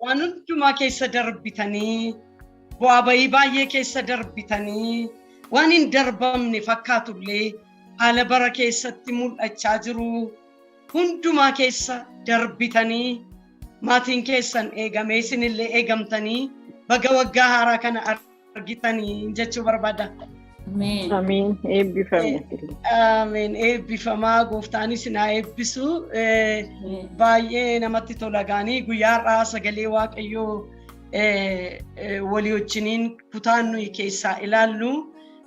Waan hundumaa keessa darbitanii, bu'aa bayii baay'ee keessa darbitanii, waan hin darbamne fakkaatullee haala bara keessatti mul'achaa jiru hundumaa keessa darbitanii, maatiin keessan eegamee isinillee eegamtanii, baga waggaa haaraa kana argitanii jechuu barbaada. Ameen. Ameen. Eebbifame. Ameen. Eebbifamaa, gooftaanis isin haa eebbisu. Baay'ee namatti tola gaanii guyyaa har'aa sagalee Waaqayyoo walii wajjiniin kutaan nuyi keessaa ilaallu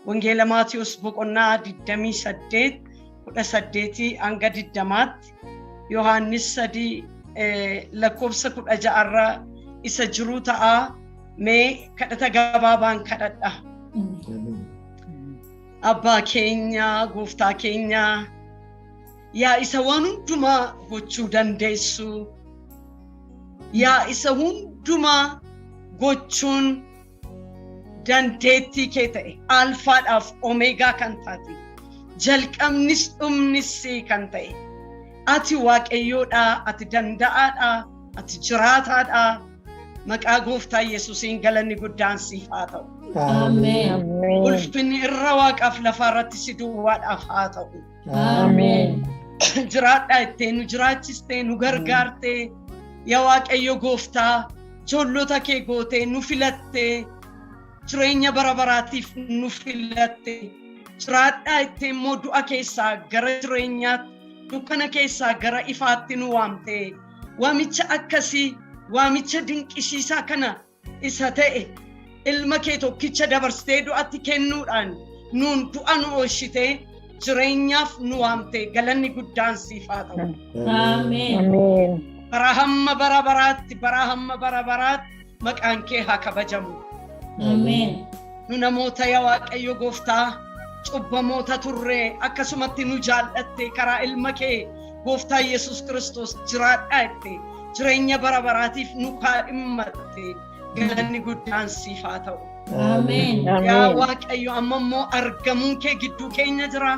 Wangeela Maatiyus boqonnaa 28 18 hanga 20tti, Yohaannis 3 lakkoofsa 16 irra isa jiru ta'a. Mee kadhata gabaabaan kadhadha. Abbaa keenya, gooftaa keenya, yaa isa waan hundumaa gochuu dandeessu, yaa isa hundumaa gochuun dandeettii kee ta'e, alfaadhaaf omeegaa kan taate, jalqabnis dhumnis kan ta'e, ati Waaqayyoodha, ati danda'aadha, ati jiraataadha. Maqaa gooftaa Yesuusiin galanni guddaan siif haa ta'u. Ameen. Ameen. Ulfinni irra waaqaaf lafaa irratti si duwwaadhaaf haa ta'u. Ameen. Jiraadhaa ittee nu jiraachistee, nu gargaartee, yaa Waaqayyo gooftaa, ijoollota kee gootee nu filattee, jireenya bara baraatiif nu filatte. Jiraadhaa ittee immoo du'a keessaa gara jireenyaatti, dukkana keessaa gara ifaatti nu waamte. Waamicha akkasii, waamicha dinqisiisaa kana isa ta'e, ilma kee tokkicha dabarsitee du'atti kennuudhaan nuun du'a nu oolchitee jireenyaaf nu waamte, galanni guddaan siif haa ta'u. Ameen. Ameen. Bara hamma bara baraatti, bara hamma bara baraatti maqaan kee haa kabajamu. Ameen. Nu namoota, yaa Waaqayyo gooftaa, cubbamoota turre, akkasumatti nu jaallatte, karaa ilma kee gooftaa Yesus Kiristoos jiraadhaa itti jireenya bara baraatiif nu kaadhimmatte, galanni guddaan siif haa ta'u. Ameen. Yaa Ameen. Waaqayyo, amma immoo argamuun kee gidduu keenya jira.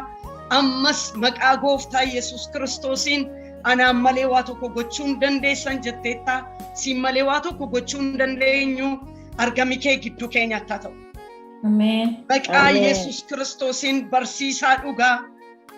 Ammas maqaa gooftaa Yesus Kiristoosiin anaan malee waa tokko gochuu hin dandeessan jetteetta. Siin malee waa tokko gochuu hin dandeenyu. Argami kee gidduu keenyatti haa ta'u. Ameen. Maqaa Ameen. Yesus Kiristoosiin barsiisaa dhugaa,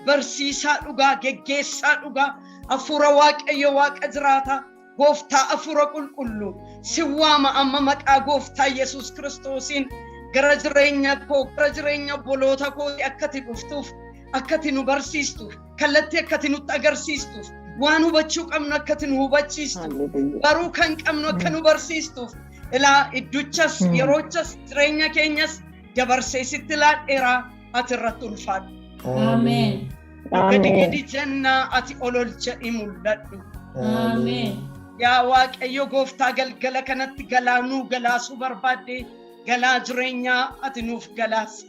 barsiisaa dhugaa, geggeessaa dhugaa, hafuura Waaqayyo Waaqa jiraata, gooftaa hafuura qulqulluu si waama amma maqaa gooftaa Yesus Kiristoosiin gara jireenya koo, gara jireenya obboloota koo akkati dhuftuuf, akkati nu barsiistuuf, kallattii akkati nutti agarsiistuuf, waan hubachuu qabnu akkati nu hubachiistuuf, Hallelujah. baruu kan qabnu akka nu barsiistuuf, ilaa idduchas, yeroochas, jireenya keenyas dabarsee sitti laadheeraa, ati irratti ulfaadhu. Ameen. Nu gadi Ameen. gadi jennaa, ati ol ol jedhi mul'adhu. Ameen. Yaa Waaqayyo gooftaa, galgala kanatti galaa nuu galaasuu barbaadde, galaa jireenyaa ati nuuf galaasi.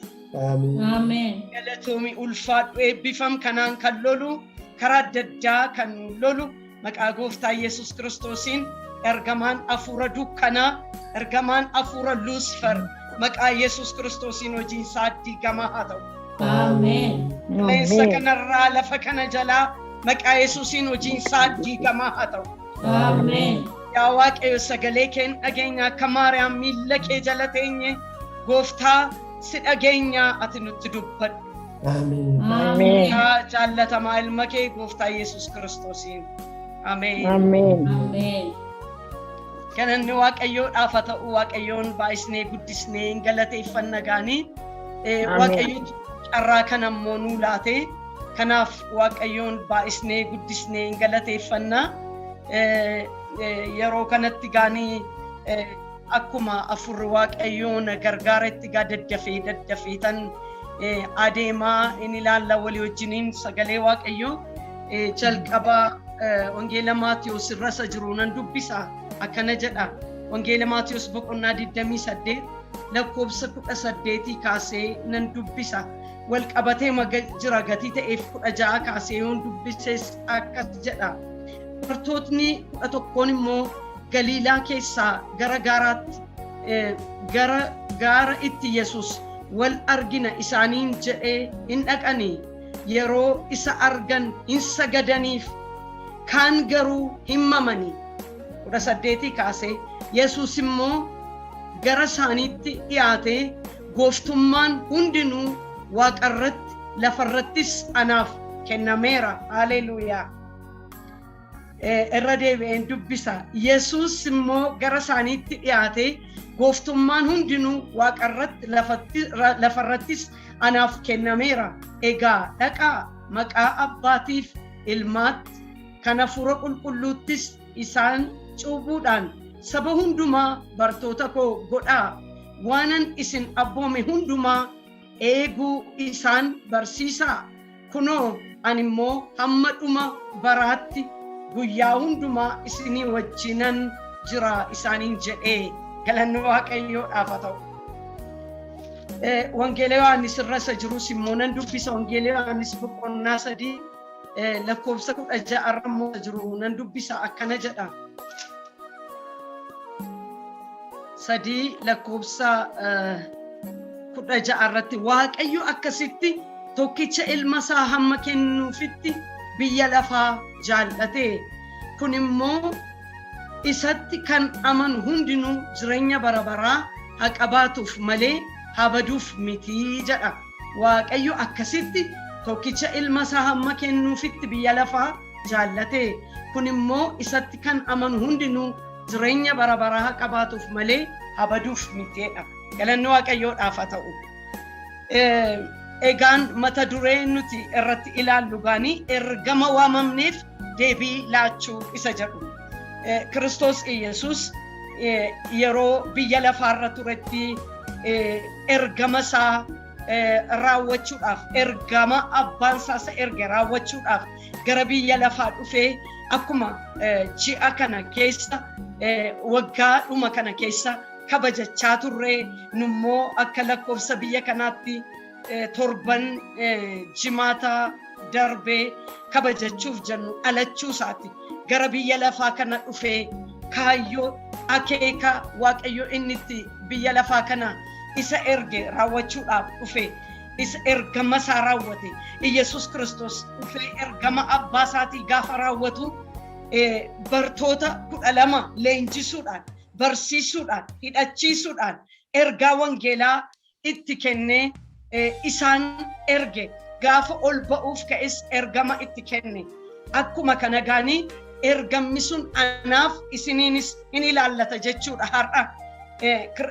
Ameen. Galatoomi, ulfaadhu, eebbifam. Kanaan kan lolu, karaa adda addaa kan nu lolu, maqaa gooftaa Yesus Kiristoosiin ergamaan hafuura dukkanaa, ergamaan hafuura Luusfer, maqaa Yesus Kiristoosiin hojiin isaa diigamaa haa ta'u. Ameen. Qilleensa Ameen. kanarraa, lafa kana jalaa, maqaa Yesuusiin hojiin isaa diigamaa haa ta'u. Ameen. Yaa Waaqayyo, sagalee keen dhageenya, akka Maariyaam miilla kee jala teenye gooftaa si dhageenya, ati nutti dubbadhu. Ameen. Yaa jaallatamaa ilma kee gooftaa Yesus Kiristoosiin. Ameen. Ameen. Ameen. Galanni Waaqayyoodhaaf haa ta'u. Waaqayyoon baay'isnee guddisnee hin galateeffanna gaanii. Ameen. Waaqayyo carraa kana immoo nuu laate. Kanaaf Waaqayyoon baay'isnee guddisnee hin galateeffanna. Yeroo kanatti gaanii akkuma afurri Waaqayyoo na gargaaretti gaa daddafee daddafee tan adeemaa in ilaalla walii wajjiniin sagalee Waaqayyoo. Jalqaba Wangeela Maatiyos irra isa jiru nan dubbisa, akkana jedha: Wangeela Maatiyos boqonnaa 28 lakkoofsa 18 kaasee nan dubbisa. Wal qabatee jira gatii ta'eef 16 kaasee yoon dubbises akkas jedha: Bartootni 11n immoo Galiilaa keessaa gara gaaraatti, gara gaara itti Yesus wal argina isaaniin jedhee hin dhaqanii. Yeroo isa argan hin sagadaniif, kaan garuu hin mamanii. 18 kaasee Yesuus immoo gara isaaniitti dhiyaatee, "Gooftummaan hundinuu waaqarratti lafarrattis anaaf kennameera." Haleluuyaa. Irra deebi'een dubbisa. Yesuus immoo gara isaaniitti dhiyaatee, "Gooftummaan hundinuu waaqarratti lafarrattis anaaf kennameera. Egaa dhaqaa, maqaa abbaatiif ilmaatti kan hafuura qulqulluuttis isaan cuuphuudhaan saba hundumaa bartoota koo godhaa. Waanan isin abboome hundumaa eeguu isaan barsiisaa. Kunoo, ani immoo hamma dhuma baraatti guyyaa hundumaa isinii wajjinan jira" isaaniin jedhee. Galanni Waaqayyoodhaaf haa ta'u. Wangeela Yohaannis irra isa jirus immoo nan dubbisa. Wangeela Yohaannis boqonnaa 3 lakkoofsa 16 irra immoo jiru nan dubbisa, akkana jedha. 3 lakkoofsa 16 irratti, "Waaqayyo akkasitti tokkicha ilma isaa hamma kennuufitti biyya lafaa jaallate. Kun immoo isatti kan amanu hundinuu jireenya bara baraa haa qabaatuuf malee haa baduuf mitii" jedha. Waaqayyo akkasitti tokkicha ilma isaa hamma kennuufitti biyya lafaa jaallate. Kun immoo isatti kan amanu hundinuu jireenya bara baraa haa qabaatuuf malee haa baduuf miteedha. Galanni Waaqayyoodhaaf haa ta'u. Egaan mata duree nuti irratti ilaallu gaanii ergama waamamneef deebii laachuu isa jedhu. Kiristoos Iyesuus yeroo biyya lafaarra turetti ergama isaa raawwachuudhaaf, ergama abbaan isaa isa erge raawwachuudhaaf gara biyya lafaa dhufee, akkuma ji'a kana keessa, waggaa dhuma kana keessa kabajachaa turre, nummoo akka lakkoofsa biyya kanaatti torban jimaata darbee kabajachuuf jennu dhalachuu isaati. Gara biyya lafaa kana dhufee kaayyoo akeeka Waaqayyo inni itti biyya lafaa kana isa erge raawwachuudhaaf dhufe, isa ergama isaa raawwate. Iyesuus Kiristoos dhufee ergama abbaa isaatii gaafa raawwatu bartoota 12 leenjisuudhaan, barsiisuudhaan, hidhachiisuudhaan, ergaa wangeelaa itti kennee isaan erge. Gaafa ol ba'uuf ka'es ergama itti kenne. Akkuma kana gaanii ergamni sun anaaf isiniinis hin ilaallata jechuudha har'a.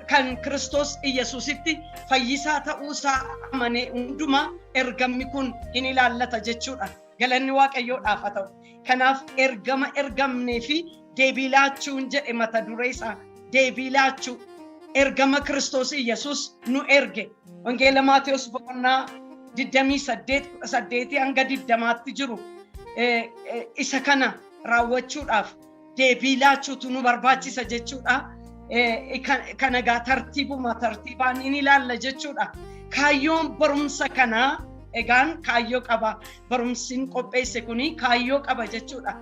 Kan Kiristoos Iyesuusitti fayyisaa ta'uusaa amanee hundumaa ergamni kun hin ilaallata jechuudha. Galanni Waaqayyoodhaaf haa ta'u. Kanaaf ergama ergamnee fi deebii laachuun jedhe mata duree isaa. Deebii laachuu ergama Kiristoos Iyesuus nu erge. Wangeela Maatewos boqonnaa 28 18 hanga 20tti jiru isa kana raawwachuudhaaf deebii laachuutu nu barbaachisa jechuudha. Kana egaa tartiibuma tartiibaan in ilaalla jechuudha. Kaayyoon barumsa kanaa egaan kaayyoo qaba. Barumsiin qopheesse kuni kaayyoo qaba jechuudha.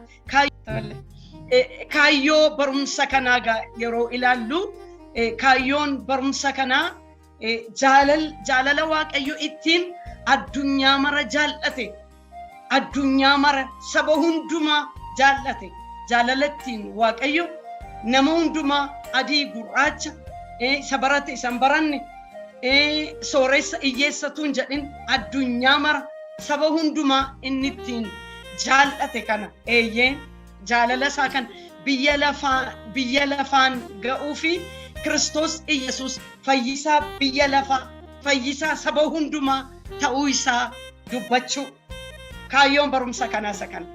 Kaayyoo barumsa kanaa yeroo ilaallu, kaayyoon barumsa kanaa jaalala Waaqayyo ittiin addunyaa mara jaallate, addunyaa mara, saba hundumaa jaallate, jaalala ittiin Waaqayyo nama hundumaa, adii gurraacha, isa barate isa hin baranne, sooressa hiyyeessatu hin jedhin, addunyaa mara, saba hundumaa inni ittiin jaallate kana, eeyyee, jaalala isaa kan biyya lafaan ga'uu fi Kiristoos Iyesuus fayyisaa biyya lafaa, fayyisaa saba hundumaa ta'uu isaa dubbachuu. Kaayyoon barumsa kanaa isa kana.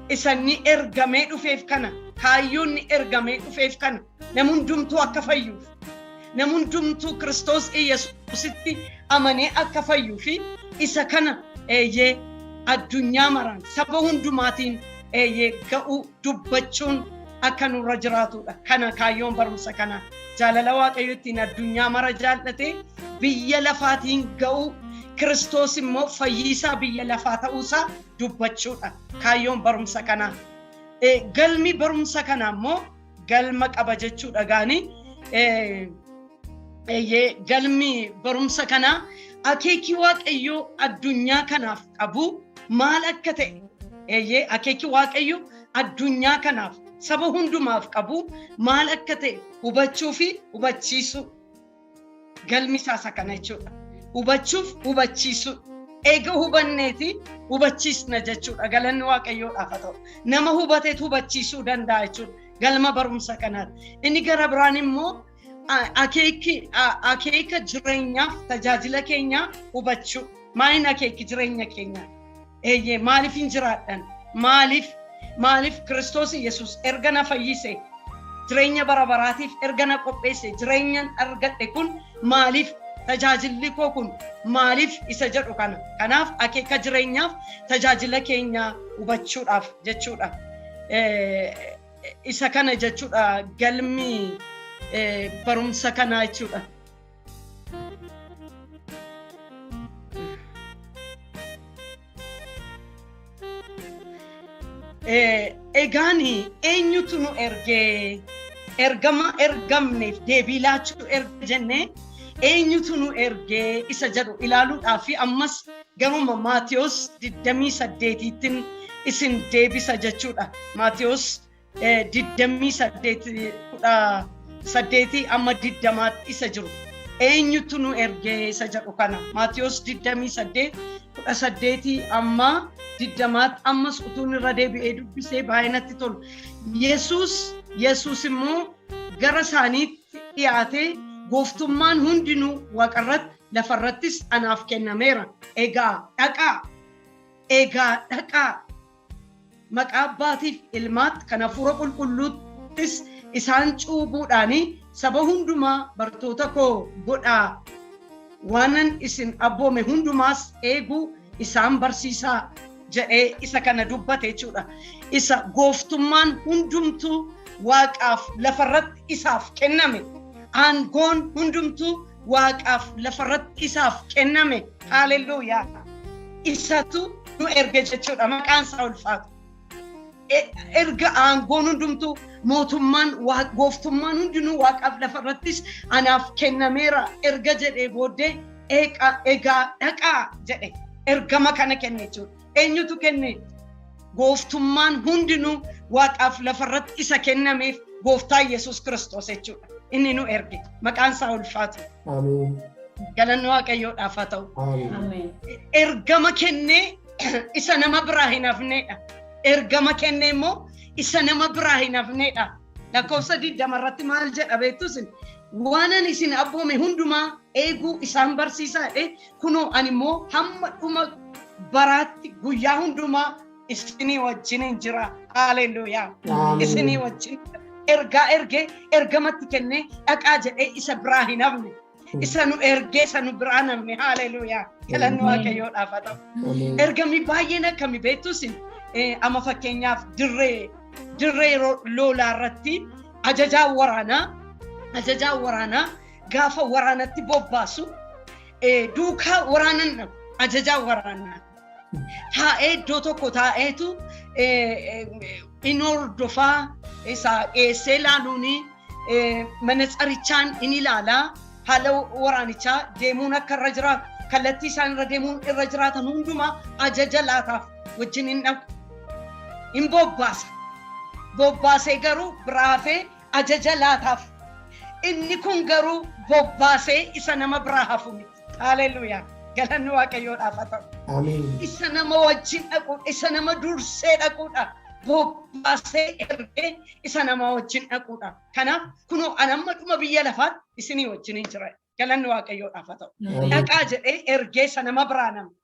Isa inni ergamee dhufeef kana, kaayyoon inni ergamee dhufeef kana, nama hundumtuu akka fayyuuf, nama hundumtuu Kiristoos Iyesuusitti amanee akka fayyuu fi isa kana, eeyyee, addunyaa maraan saba hundumaatiin, eeyyee, ga'uu dubbachuun akka nurra jiraatudha. Kana kaayyoon barumsa kanaa. Jaalala Waaqayyo ittiin addunyaa mara jaallate biyya lafaatiin ga'uu, Kiristoos immoo fayyisaa biyya lafaa ta'uusaa dubbachuudha. Kaayyoon barumsa kanaa. Galmi barumsa kanaa immoo galma qaba jechuudha gaanii. Eeyyee, galmi barumsa kanaa akeekii Waaqayyoo addunyaa kanaaf qabu maal akka ta'e, eeyyee, akeekii Waaqayyo addunyaa kanaaf saba hundumaaf qabu maal akka ta'e hubachuu fi hubachiisuu. Galmi isaa isa kana jechuudha. Hubachuuf hubachiisuu. Eega hubanneeti hubachiisna jechuudha. Galanni Waaqayyoodhaaf haa ta'u. Nama hubateetu hubachiisuu danda'a jechuudha. Galma barumsa kanaati. Inni gara biraan immoo akeeka jireenyaaf tajaajila keenyaa hubachuu. Maaliin akeeki jireenya keenyaa? Eeyyee, maaliif hin jiraadhan? Maaliif maaliif Kiristoos Yesuus erga na fayyise, jireenya bara baraatiif erga na qopheesse, jireenyan argadhe kun maaliif, tajaajilli koo kun maaliif isa jedhu kana. Kanaaf akeeka jireenyaaf tajaajila keenyaa hubachuudhaaf jechuudha. Isa kana jechuudha galmi barumsa kanaa jechuudha. Egaan eenyutu nu ergee, ergama ergamneef deebii laachuu erga jennee, eenyutu nu ergee isa jedhu ilaaluudhaaf fi ammas garuma Maatiyos 28tti isin deebisa jechuudha. Maatiyos 28 18 amma 20tti isa jiru. Eenyutu nu ergee isa jedhu kana Maatiyos 28 18 amma 20tti ammas utuun irra deebi'ee dubbisee baay'ee natti tolu. Yesuus immoo gara isaaniitti dhiyaatee, "Gooftummaan hundinuu waaqarratti lafarrattis anaaf kennameera. Egaa dhaqaa. Egaa dhaqaa. Maqaa abbaatiif ilmaatti kan hafuura qulqulluuttis isaan cuubuudhaani saba hundumaa bartoota koo godhaa. Waanan isin abboome hundumaas eeguu isaan barsiisaa," jedhee isa kana dubbate jechuudha. Isa gooftummaan hundumtuu waaqaaf lafarratti isaaf kenname. Aangoon hundumtuu waaqaaf lafarratti isaaf kenname. Haalelluuyaa. Isatu nu erge jechuudha. Maqaan isaa ulfaatu. Erga aangoon hundumtuu, mootummaan, gooftummaan hundinuu waaqaaf lafarrattis anaaf kennameera erga jedhee booddee, "Egaa dhaqaa" jedhe, ergama kana kenne jechuudha. Eenyutu kenne? Gooftummaan hundinuu waaqaaf lafarratti isa kennameef gooftaa Yesuus Kiristoos jechuudha. Inni nu erge. Maqaan isaa ulfaatu. Ameen. Galanni Waaqayyoodhaaf haa ta'u. Ameen. Ameen. Ergama kennee isa nama biraa hin hafneedha. Ergama kennee immoo isa nama biraa hin hafneedha. Lakkoofsa 20 irratti maal jedha beektu isin? "Waan ani isin abboome hundumaa eeguu isaan barsiisaa jedhee, kunoo ani immoo hamma dhuma baraatti guyyaa hundumaa isinii wajjiniin jira." Haalelluuyaa. Ameen. Isinii wajjin ergaa ergee, ergamatti kennee, dhaqaa jedhee isa biraa hin hafne. Isa nu ergee isa nu biraa hin hafne. Haalelluuyaa. Galanni Ameen. Waaqayyoodhaaf haa ta'u. Ameen. Ergamni baay'een akkami beektu isin? Amma fakkeenyaaf dirree lolaa irratti ajajaa waraanaa gaafa waraanatti bobbaasu duukaa waraanan dhabu. Ajajaa waraanaa taa'ee, iddoo tokko taa'eetu in hordofaa, isa dhiyeessee ilaaluuni, manatsarichaan in ilaalaa, haala waraanichaa deemuun akka irra jiraatu, kallattii isaan irra deemuun irra jiraatan hundumaa ajaja laataaf, wajjin hin dhaqu. Hin bobbaasa. Bobbaasee garuu biraafee ajaja laataaf. Inni kun garuu bobbaasee isa nama biraa hafu miti. Haalelluuyaa. Galanni Waaqayyoodhaaf haa ta'u. Ameen. Isa nama wajjin dhaquudha. Isa nama dursee dhaquudha. Bobbaasee ergee isa nama wajjin dhaquudha. Kanaaf, "Kunoo ani amma dhuma biyya lafaatti isinii wajjin hin jira." Galanni Waaqayyoodhaaf haa ta'u. Ameen. Dhaqaa jedhee ergee isa nama biraa namni.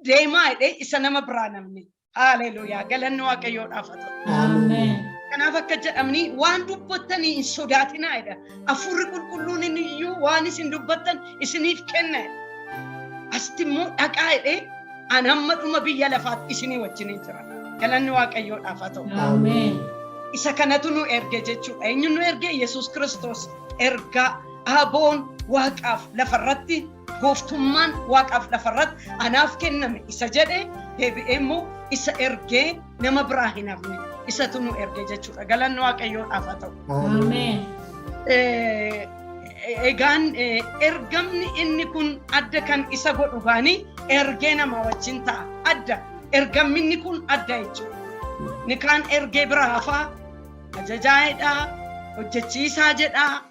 Deemaa jedhee isa nama biraa namni. Haalelluuyaa. Galanni Waaqayyoodhaaf haa ta'u. Ameen. Kanaaf akka jedhamni, "Waan dubbattanii hin sodaatinaa" jedha. Hafuurri qulqulluun inni iyyuu waan isin dubbattan isiniif kenna jedha. Asitti immoo dhaqaa jedhee, ani hamma dhuma biyya lafaatti isinii wajjin hin jira. Galanni Waaqayyoodhaaf haa ta'u. Ameen. Isa kanatu nu erge jechuudha. Eenyu nu erge? Yesuus Kiristoos. Ergaa aboon waaqaaf lafarratti, gooftummaan waaqaaf lafarratti anaaf kenname isa jedhe, deebi'ee immoo isa ergee nama biraa hin hafne isatu nu erge jechuudha. Galanni Waaqayyoodhaaf haa ta'u. Ameen. Egaan ergamni inni kun adda kan isa godhu gaanii ergee nama wajjin ta'a. Adda. Ergamni inni kun adda jechuudha. Ni kaan ergee biraa hafaa. Ajajaa jedhaa, hojjechiisaa jedhaa,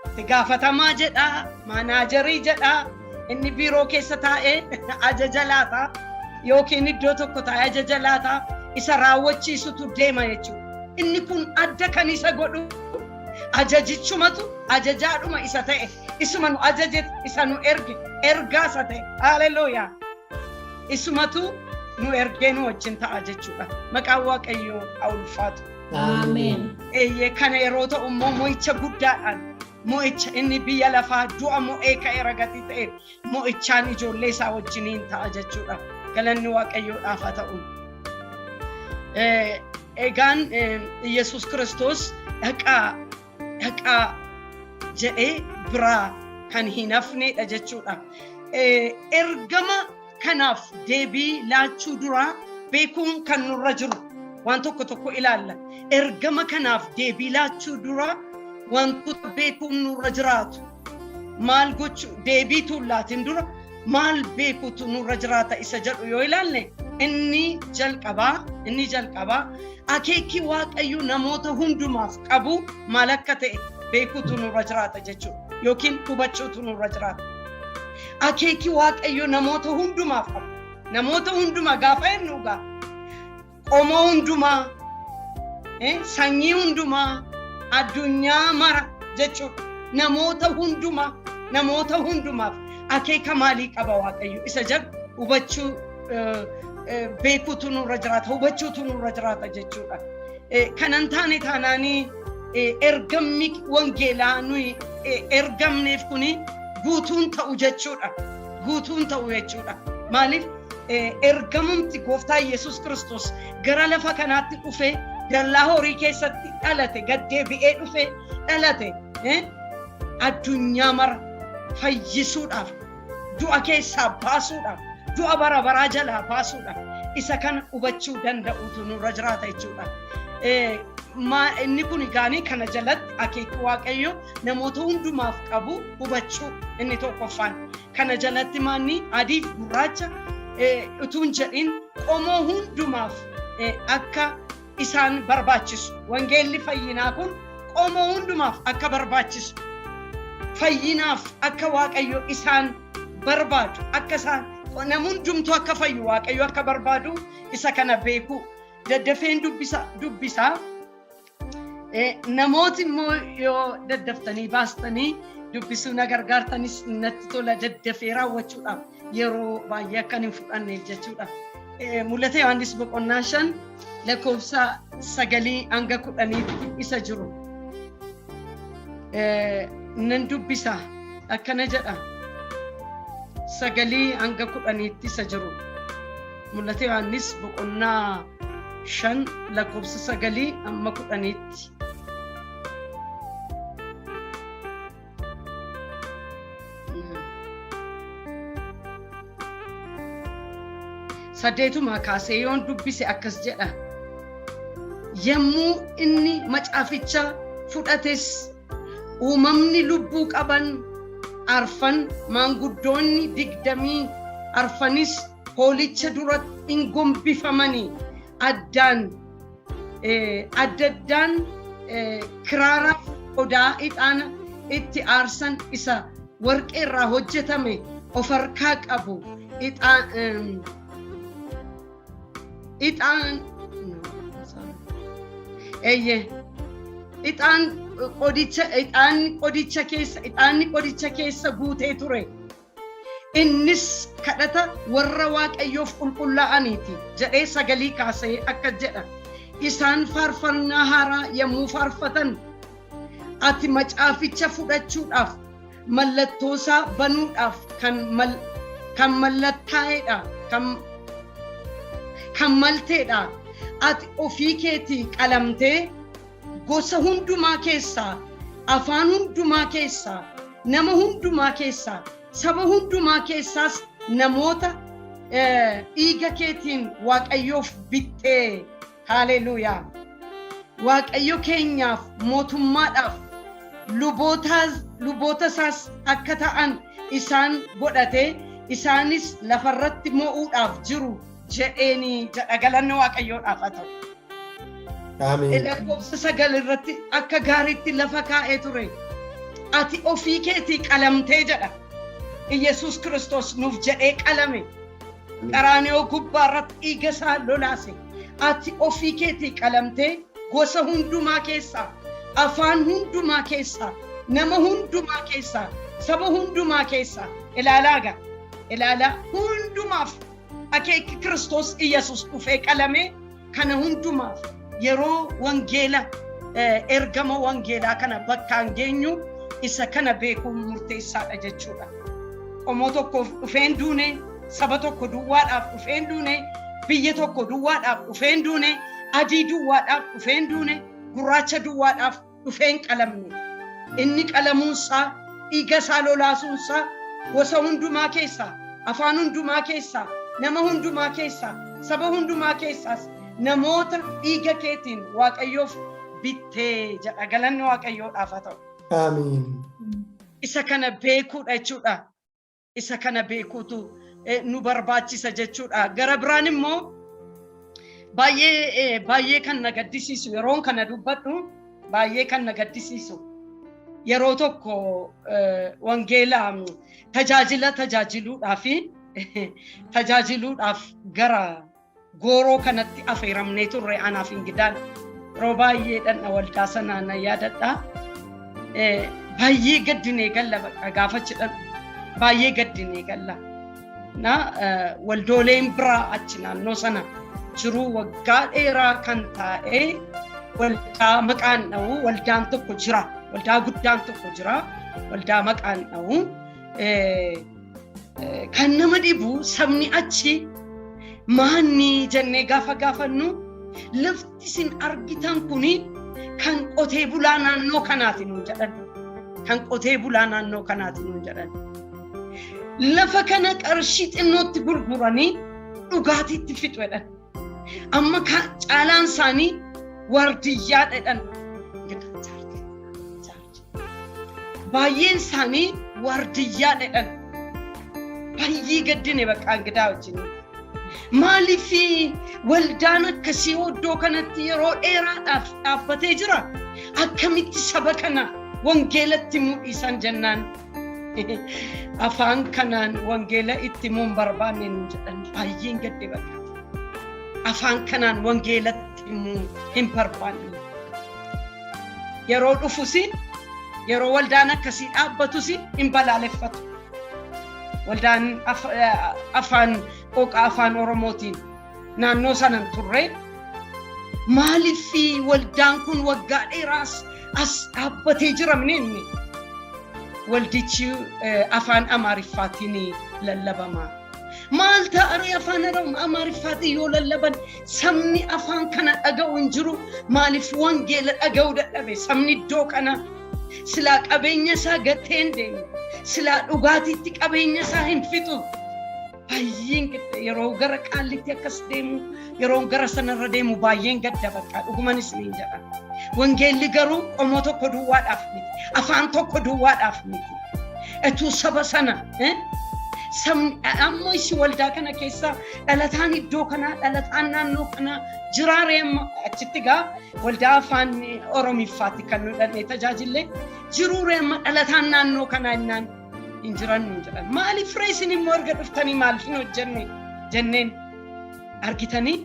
itti gaafatamaa jedhaa, maanaajarii jedhaa, inni biiroo keessa taa'ee ajaja laata yookiin iddoo tokko taa'ee ajaja laata isa raawwachiisutu deema jechuudha. Inni kun adda kan isa godhu ajajichumatu ajajaadhuma isa ta'e isuma nu ajaje isa nu erge ergaa isa ta'e haleluuyaa isumatu nu ergee nu wajjin ta'a jechuudha. Maqaan Waaqayyoo haa ulfaatu. Ameen. Eeyyee kana yeroo ta'u immoo mo'icha guddaadhaan mo'icha inni biyya lafaa du'a mo'ee ka'eera gatii ta'eef mo'ichaan ijoollee isaa wajjiniin ta'a jechuudha. Galanni Waaqayyoodhaaf haa ta'u. Egaan Yesuus Kiristoos dhaqaa dhaqaa jedhee biraa kan hin hafnedha jechuudha. Ergama kanaaf deebii laachuu duraa beekuun kan nurra jiru waan tokko tokko ilaalla. Ergama kanaaf deebii laachuu duraa wantoota beekuun nurra jiraatu maal gochuu deebii tuullaatiin dura maal beekuutu nurra jiraata isa jedhu yoo ilaalle inni jalqabaa akeekii Waaqayyo namoota hundumaaf qabu maal akka ta'e beekuutu nurra jiraata jechuudha yookiin hubachuutu nurra jiraata. Akeekii Waaqayyo namoota hundumaaf qabu namoota hundumaa gaafa jennu egaa qomoo hundumaa, sanyii hundumaa, addunyaa mara jechuudha. Namoota hundumaa, namoota hundumaaf akeeka maalii qaba Waaqayyo isa jedhu hubachuu, beekuutu nurra jiraata, hubachuutu nurra jiraata jechuudha. Kanan taane taanaanii ergamni wangeelaa nuyi ergamneef kuni guutuun ta'u jechuudha. Guutuun ta'u jechuudha. Maaliif ergamumti gooftaa Yesuus Kiristoos gara lafa kanaatti dhufee dallaa horii keessatti dhalate gad deebi'ee dhufee dhalate addunyaa mara fayyisuudhaaf, du'a keessaa baasuudhaaf, du'a bara baraa jalaa baasuudhaaf isa kana hubachuu danda'utu nurra jiraata jechuudha. Inni kun gaanii kana jalatti akeekii Waaqayyo namoota hundumaaf qabu hubachuu inni tokkoffaan. Kana jalatti maanni adiif gurraacha utuu hin jedhin qomoo hundumaaf akka isaan barbaachisu. Wangeelli fayyinaa kun qomoo hundumaaf akka barbaachisu. Fayyinaaf akka Waaqayyo isaan barbaadu, akka isaan nama hundumtuu akka fayyu Waaqayyo akka barbaadu isa kana beekuu. Daddafeen dubbisaa. Namooti immoo yoo daddaftanii baastanii dubbisuu na gargaartanis natti tola, daddafee raawwachuudhaaf yeroo baay'ee akkan hin fudhanneef jechuudha. Mul'ata Yohaannis boqonnaa 5 lakkoofsa 9 hanga 10tti isa jiru. Nan dubbisa, akkana jedha. 9 hanga 10tti isa jiru. Mul'ata Yohaannis boqonnaa 5 lakkoofsa 9 hamma 10tti. Saddeetuma kaasee yoon dubbise akkas jedha. Yommuu inni macaaficha fudhates uumamni lubbuu qaban arfan, maanguddoonni 24nis hoolicha duratti hin gombifamanii addaan adda addaan kiraaraaf qodaa ixaana itti aarsan isa warqee irraa hojjetame of harkaa qabu. Ixaan eeyye ixaan qodicha ixaanni qodicha keessa ixaanni qodicha keessa guutee ture. Innis kadhata warra Waaqayyoof qulqullaa'aniiti jedhee sagalii kaasee akkas jedha. Isaan faarfannaa haaraa yommuu faarfatan, ati macaaficha fudhachuudhaaf, mallattoosaa banuudhaaf kan mallattaa'edha, kan malteedha. Ati ofii keetii qalamtee gosa hundumaa keessaa, afaan hundumaa keessaa, nama hundumaa keessaa, saba hundumaa keessaas namoota dhiiga keetiin Waaqayyoof bittee, haaleluuyaa, Waaqayyo keenyaaf mootummaadhaaf luboota isaas akka ta'an isaan godhate, isaanis lafarratti mo'uudhaaf jiru jedheeni jedha. Galanni Waaqayyoodhaaf haa ta'u. Ameen. Lakkoofsa 9 irratti akka gaariitti lafa kaa'ee ture. Ati ofii keetii qalamtee jedha. Iyyasuus Kiristoos nuuf jedhee qalame. Qaraani'oo gubbaa irratti dhiiga isaa lolaase. Ati ofii keetii qalamtee gosa hundumaa keessaa, afaan hundumaa keessaa, nama hundumaa keessaa, saba hundumaa keessaa ilaalaa gaa. Ilaalaa hundumaaf akeekki Kiristoos Iyyasuus dhufee qalame kana hundumaaf yeroo wangeela ergama wangeelaa kana bakkaan geenyu isa kana beekuun murteessaadha jechuudha. Qomoo tokkoof dhufeen duune, saba tokko duwwaadhaaf dhufeen duune, biyya tokko duwwaadhaaf dhufeen duune, adii duwwaadhaaf dhufeen duune, gurraacha duwwaadhaaf dhufeen qalamne. Inni qalamuunsaa, dhiiga isaa lolaasuunsaa gosa hundumaa keessaa, afaan hundumaa keessaa, nama hundumaa keessaa, saba hundumaa keessaas namoota dhiiga keetiin Waaqayyoof bittee jedha. Galanni Waaqayyoodhaaf haa ta'u. Ameen. Isa kana beekuudha jechuudha. Isa kana beekuutu nu barbaachisa jechuudha. Gara biraan immoo baay'ee baay'ee kan na gaddisiisu yeroon kana dubbadhu baay'ee kan na gaddisiisu yeroo tokko wangeela tajaajila tajaajiluudhaaf tajaajiluudhaaf gara gooroo kanatti afeeramnee turre anaaf Ingidaan. Yeroo baay'ee dhandha waldaa sanaa na yaadadha. Baay'ee gaddinee galla bakka gaafa jedhan baay'ee gaddinee galla. Na waldooleen biraa achi naannoo sana jiru waggaa dheeraa kan taa'e waldaa maqaan dha'u waldaan tokko jira. Waldaa guddaan tokko jira. Waldaa maqaan dha'u. Kan nama dhibu sabni achi maanni jennee gaafa gaafannu lafti isin argitan kuni kan qotee bulaa naannoo kanaati nuun jedhan. Kan qotee bulaa naannoo kanaati nuun jedhan. Lafa kana qarshii xinnootti gurguranii dhugaatiitti fixu jedhan. Amma caalaan isaanii waardiyyaa jedhan. Baay'een isaanii waardiyyaa jedhan. Baay'ee gaddine bakka Ingidaa wajjin. Maaliif waldaan akkasii iddoo kanatti yeroo dheeraadhaaf dhaabbatee jira? Akkamitti saba kana wangeelatti mul'isan jennaan afaan kanaan wangeela itti himuun barbaanne nuun jedhan. Baay'een gadde bakka. Afaan kanaan wangeelatti himuu hin barbaanne. Yeroo dhufus yeroo waldaan akkasii dhaabbatus hin balaaleffatu. Waldaan afaan qooqa afaan Oromootiin naannoo sanan turre maaliif waldaan kun waggaa dheeraas as dhaabbatee jira inni waldichi afaan Amaariffaatiin lallabama. Maal ta'aree afaan Amaariffaatiin yoo lallaban sabni afaan kana dhaga'u hin jiru. Maaliif wangeela dhaga'uu dadhabe sabni iddoo kana? Silaa qabeenya isaa gatee hin deemu. Silaa dhugaatiitti qabeenya isaa hin fixu. Baay'een gadda yeroo gara Qaallitti akkas deemu, yeroo gara sanarra deemu baay'een gadda bakka dhuguman isiniin jedha. Wangeelli garuu qomoo tokko duwwaadhaaf miti. Afaan tokko duwwaadhaaf miti. Etuu saba sana sabni ammoo isi waldaa kana keessa dhalataan iddoo kanaa dhalataan naannoo kanaa jiraaree amma achitti gaa waldaa afaan Oromiffaatti kan nu dhannee tajaajille jiruuree amma dhalataan naannoo kanaa innaan hin jiran nuun jedhan. Maaliif ree isin immoo erga dhuftanii maaliif hin hojjenne jenneen argitanii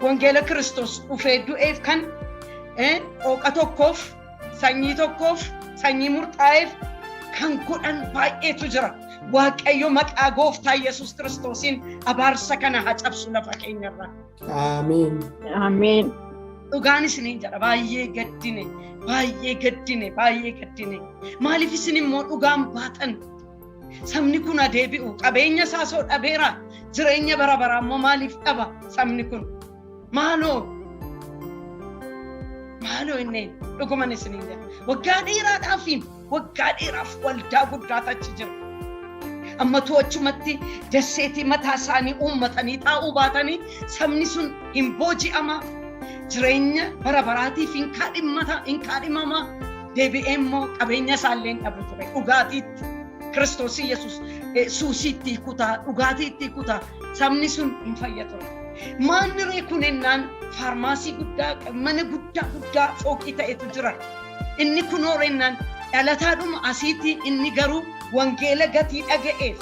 wangeela Kiristoos dhufee du'eef kan qooqa tokkoof sanyii tokkoof sanyii murtaa'eef kan godhan baay'eetu jira. Waaqayyo maqaa gooftaa Yesuus Kiristoosiin abaarsa kana haa cabsu lafa keenyarraa. Ameen. Ameen. Dhugaan isiniin jedha baay'ee gaddine, baay'ee gaddine, baay'ee gaddine. Maaliif isin immoo dhugaan baatan? Sabni kun adeebi'u qabeenya isaa soo dhabeera, jireenya bara baraa immoo maaliif dhaba sabni kun? Maaloo maaloo inneen dhuguman isiniin jedha. Waggaa dheeraadhaaf waggaa dheeraaf waldaa guddaatu achi jira. Amma to'achumatti dasseetii mataa isaanii uummatanii taa'uu baatanii sabni sun hin booji'ama. Jireenya bara baraatiif hin kaadhimama. Deebi'ee immoo qabeenya isaallee hin dhabu ture. Dhugaatiitti Kiristoos Yesuus suusiitti kutaa, dhugaatiitti kutaa. Sabni sun hin fayya ture. Maanni ree kun ennaan faarmaasii guddaa, mana guddaa guddaa fooqii ta'etu jira. Inni kunoo rennaan dhalataadhuma asiitti, inni garuu wangeela gatii dhaga'eef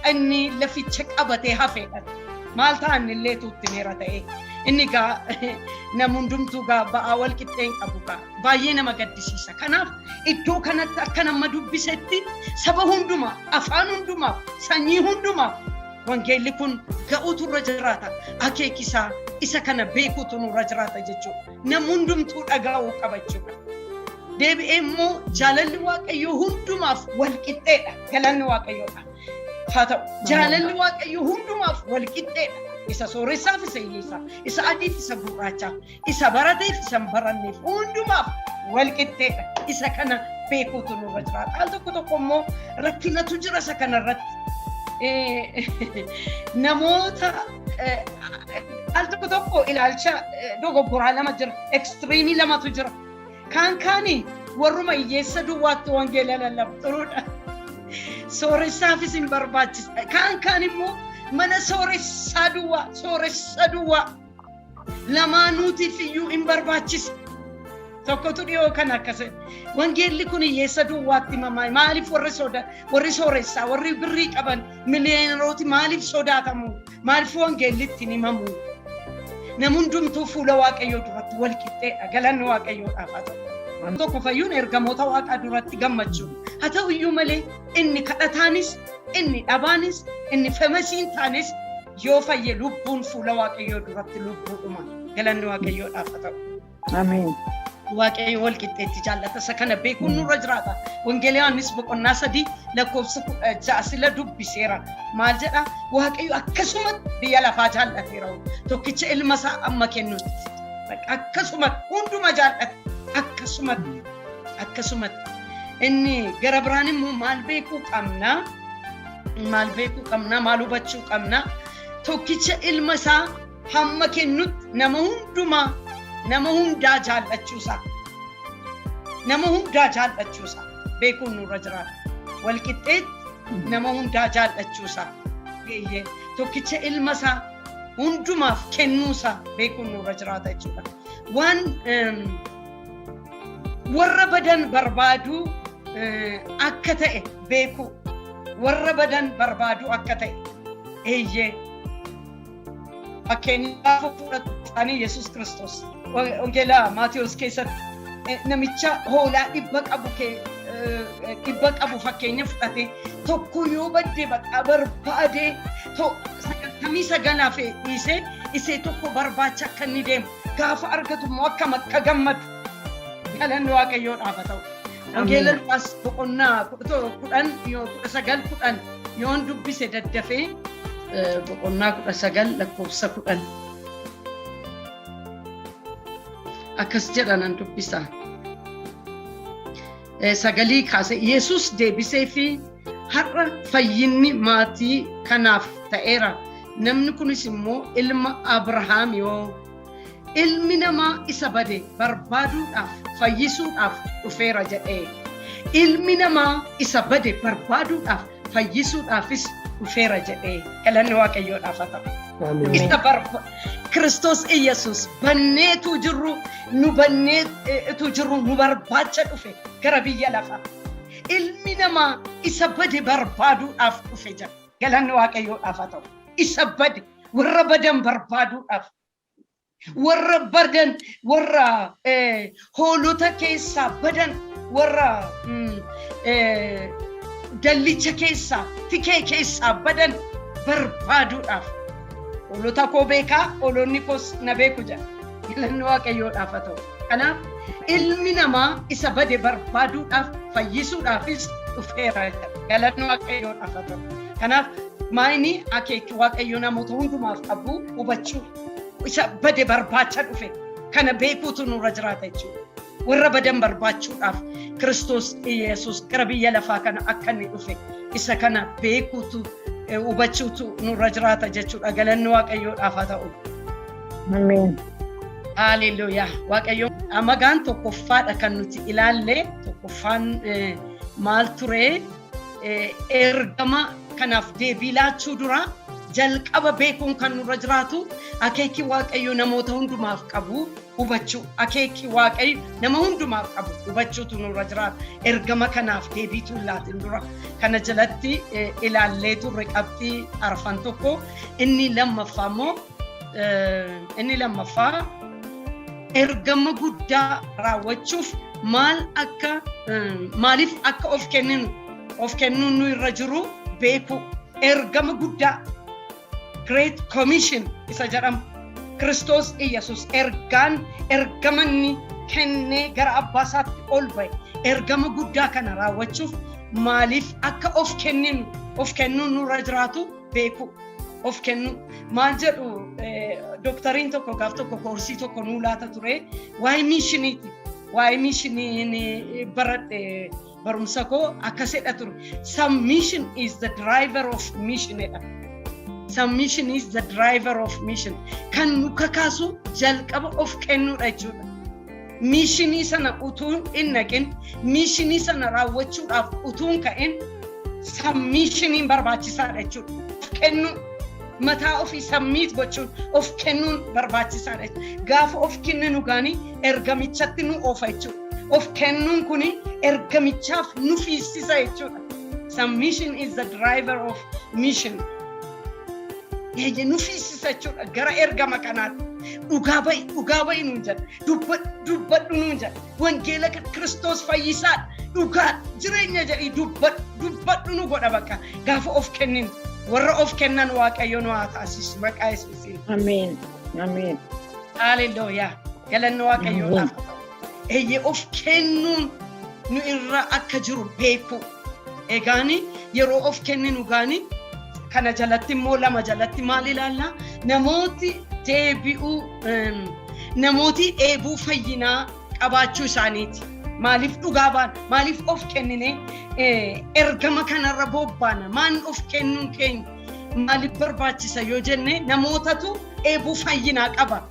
inni laficha qabatee hafeedha. Maal ta'an illee tuutti meera ta'e. Inni gaa nama hundumtuu gaa ba'aa wal qixxeen qabu gaa baay'ee nama gaddisiisa. Kanaaf iddoo kanatti akka nama dubbisetti saba hundumaa, afaan hundumaaf, sanyii hundumaaf wangeelli kun ga'uutu irra jiraata. Akeekisaa isa kana beekuutu nurra jiraata jechuudha. Nama hundumtuu dhaga'uu qaba jechuudha. Deebi'ee immoo jaalalli Waaqayyoo hundumaaf wal qixxeedha. Galanni Waaqayyoodha. Haa ta'u, jaalalli Waaqayyoo hundumaaf wal qixxeedha. Isa sooressaaf, isa hiyyeessaaf, isa adiif, isa gurraachaaf, isa barateef, isa hin baranneef, hundumaaf wal qixxeedha. Isa kana beekuutu nurra jiraata. Al tokko tokko immoo rakkinatu jira isa kanarratti. Namoota al tokko tokko ilaalcha dogoggoraa lama jira. Extreme lamatu jira. Kaan kaani warruma hiyyeessa duwwaatti wangeela lallabu xuruudha. Sooressaafis hin barbaachisa. Kaan kaan immoo mana sooressaa duwwaa, sooressa duwwaa lamaanuutiif iyyuu hin barbaachisa. Tokkotu dhiyoo kana akkas wangeelli kun hiyyeessa duwwaatti himamaa, maaliif warri soda, warri sooressaa, warri birrii qaban, miliyoonerooti maaliif sodaatamu? Maaliif wangeelli ittiin himamu? Nam hundumtuu fuula Waaqayyoo duratti wal qixxeedha. Galanni Waaqayyoodhaaf haa ta'u. Tokko fayyuun ergamoota Waaqaa duratti gammachuu. Haa ta'u iyyuu malee inni kadhataanis, inni dhabaanis, inni famous hin taanes yoo fayye lubbuun fuula Waaqayyoo duratti lubbuudhuma. Galanni Waaqayyoodhaaf haa ta'u. Ameen. Waaqayyo wal qixxeetti jaallata. Isa kana beekuun nurra jiraata. Wangeela Yohaannis boqonnaa 3 lakkoofsa 16 sila dubbiseera. Maal jedha? Waaqayyo akkasumatti biyya lafaa jaallateera. Tokkicha ilma isaa amma kennutti. Akkasumatti hunduma jaallata. Akkasumatti. Akkasumatti. Inni gara biraan immoo maal beekuu qabna? Maal beekuu qabna? Maal hubachuu qabna? Tokkicha ilma isaa hamma kennutti nama hundumaa, nama hundaa jaallachuusaa, nama hundaa jaallachuusaa beekuun nurra jiraata. Walqixxeetti nama hundaa jaallachuusaa, eeyyee, tokkicha ilma isaa hundumaaf kennuusaa beekuun nurra jiraata jechuudha. Waan warra badan barbaaduu akka ta'e beekuu, warra badan barbaaduu akka ta'e, eeyyee. Fakkeenyaaf fudhatu Yesuus Kiristoos Wangeela Maatiyos keessatti namicha hoolaa 100 qabu, 100 qabu fakkeenya fudhate. Tokko yoo badde baqaa barbaadee 99 dhiisee isee tokko barbaacha akka inni deemu, gaafa argatu immoo akkam akka gammadu. Galanni Waaqayyoodhaaf haa ta'u. Wangeela Luqaas boqonnaa 10 yoo 19 10 yoon dubbise daddafee, boqonnaa 19 lakkoofsa 10 akkas jedha, nan dubbisa. Sagalii kaase. Yesus deebisee fi, "Har'a fayyinni maatii kanaaf ta'eera. Namni kunis immoo ilma Abrahaam yoo ilmi namaa isa bade barbaaduudhaaf fayyisuudhaaf dhufeera" jedhee. Ilmi namaa isa bade barbaaduudhaaf fayyisuudhaafis dhufeera jedhee. Galanni Waaqayyoodhaaf haa ta'u. Isa barba Kiristoos Iyyasuus banneetu jirru, nu banneetu jirru, nu barbaacha dhufe gara biyya lafaa. Ilmi namaa isa bade barbaaduudhaaf dhufe jedha. Galanni Waaqayyoodhaaf haa ta'u. Isa bade, warra badan barbaaduudhaaf, warra badan, warra hoolota keessaa badan, warra dallicha keessaa, tikee keessaa badan barbaaduudhaaf. Hoolota koo beekaa, hoolonni koos na beeku jedha. Galanni Waaqayyoodhaaf haa ta'u. Kanaaf ilmi namaa isa bade barbaaduudhaaf fayyisuudhaafis dhufeera jedha. Galanni Waaqayyoodhaaf haa ta'u. Kanaaf maayini akeeki Waaqayyo namoota hundumaaf qabu hubachuu, isa bade barbaacha dhufe kana beekuutu nurra jiraata jechuudha. Warra badan barbaachuudhaaf Kiristoos Yesuus gara biyya lafaa kana akka inni dhufe isa kana beekuutu, hubachuutu nurra jiraata jechuudha. Galanni Waaqayyoodhaaf haa ta'u. Ameen. Haaleluyyaa. Waaqayyo magaan tokkoffaadha kan nuti ilaalle. Tokkoffaan maal ture? Ergama kanaaf deebii laachuu dura Jalqaba beekuun kan nurra jiraatu akeekii Waaqayyo namoota hundumaaf qabu hubachuu. Akeekii Waaqayyo nama hundumaaf qabu hubachuutu nurra jiraata. Ergama kanaaf deebiitu hin laatin dura. Kana jalatti ilaallee turre qabxii arfan tokko. Inni lammaffaa immoo inni lammaffaa ergama guddaa raawwachuuf maal akka maaliif akka of kenninu of kennuun nu irra jiru beekuu. Ergama guddaa, Great Commission isa jedhamu, Kiristoos Iyyasuus ergaan ergama inni kennee gara abbaa isaatti ol ba'e, ergama guddaa kana raawwachuuf maaliif akka of kenninu of kennuun nurra jiraatu beekuu. Of kennu maal jedhu, doktariin tokko gaaf tokko koorsii tokko nuu laata ture, waa'ee missioniiti. Waa'ee missionii baradhe, barumsa koo akkas jedha ture: "Submission is the driver of mission" jedha. Submission is the driver of mission. Kan nu kakaasu jalqaba of kennuudha jechuudha. Missionii sana utuu hin naqin, missionii sana raawwachuudhaaf utuu hin ka'in, submissioniin barbaachisaadha jechuudha. Of kennuu, mataa ofii submit gochuun, of kennuun barbaachisaadha. Gaafa of kenninu gaanii ergamichatti nu oofa jechuudha. Of kennuun kuni ergamichaaf nu fiissisa jechuudha. Submission is the driver of mission. Eeyyee, nu fiissisa jechuudha gara ergama kanaatti. Dhugaa ba'i, dhugaa ba'i nuun jedha. Dubbadhu, dubbadhu nuun jedha. Wangeela Kiristoos fayyisaadha. Dhugaa jireenya jedhii dubbadhu, dubbadhu nu godha bakka gaafa of kenninu. Warra of kennan Waaqayyo nu haa taasisu maqaa Yesuusiin. Ameen. Ameen. Haalelooyaa. Galanni Waaqayyoodhaaf haa ta'u. Eeyyee, of kennuun nu irra akka jiru beeku. Egaani yeroo of kenninu gaani kana jalatti immoo, lama jalatti maal ilaalla? Namooti deebi'uu, namooti dheebuu fayyinaa qabaachuu isaaniiti. Maaliif dhugaa baana? Maaliif of kennine ergama kanarra bobbaana? Maan of kennuun keenya maaliif barbaachisa yoo jenne, namootatu dheebuu fayyinaa qaba.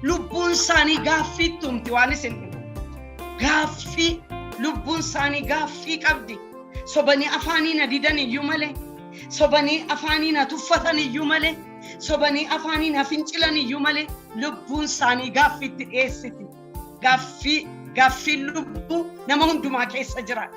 Lubbuun isaanii gaaffii tumti waan isin dhibu. Gaaffii, lubbuun isaanii gaaffii qabdi. Sobanii afaanii na didan iyyuu malee, sobanii afaanii na tuffatan iyyuu malee, sobanii afaanii na fincilan iyyuu malee, lubbuun isaanii gaaffiitti dhiyeessiti. Gaaffii, gaaffiin lubbuu nama hundumaa keessa jira.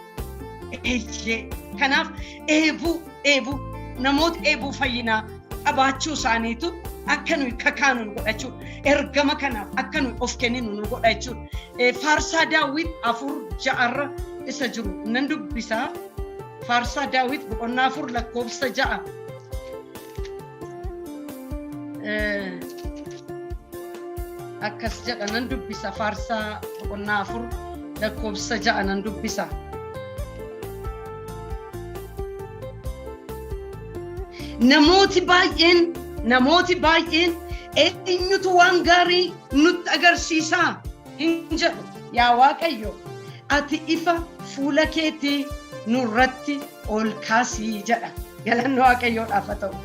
Eeyyee, kanaaf dheebuu namoota dheebuu fayyinaa qabaachuu isaaniitu akka nuyi kakaanu nu godha jechuudha. Ergama kanaaf akka nuyi of kenninu nu godha jechuudha. Faarsaa Daawwit 4:6rra isa jiru nan dubbisaa. Faarsaa Daawwit boqonnaa 4 lakkoofsa 6. Akkas jedha, nan dubbisa, Faarsaa boqonnaa 4 lakkoofsa 6 nan dubbisa. Namooti baay'een "Eenyutu waan gaarii nutti agarsiisaa?" hin jedhu. Yaa Waaqayyo, ati ifa fuula keetii nurratti ol kaasii jedha. Galanni Waaqayyoodhaaf haa ta'u.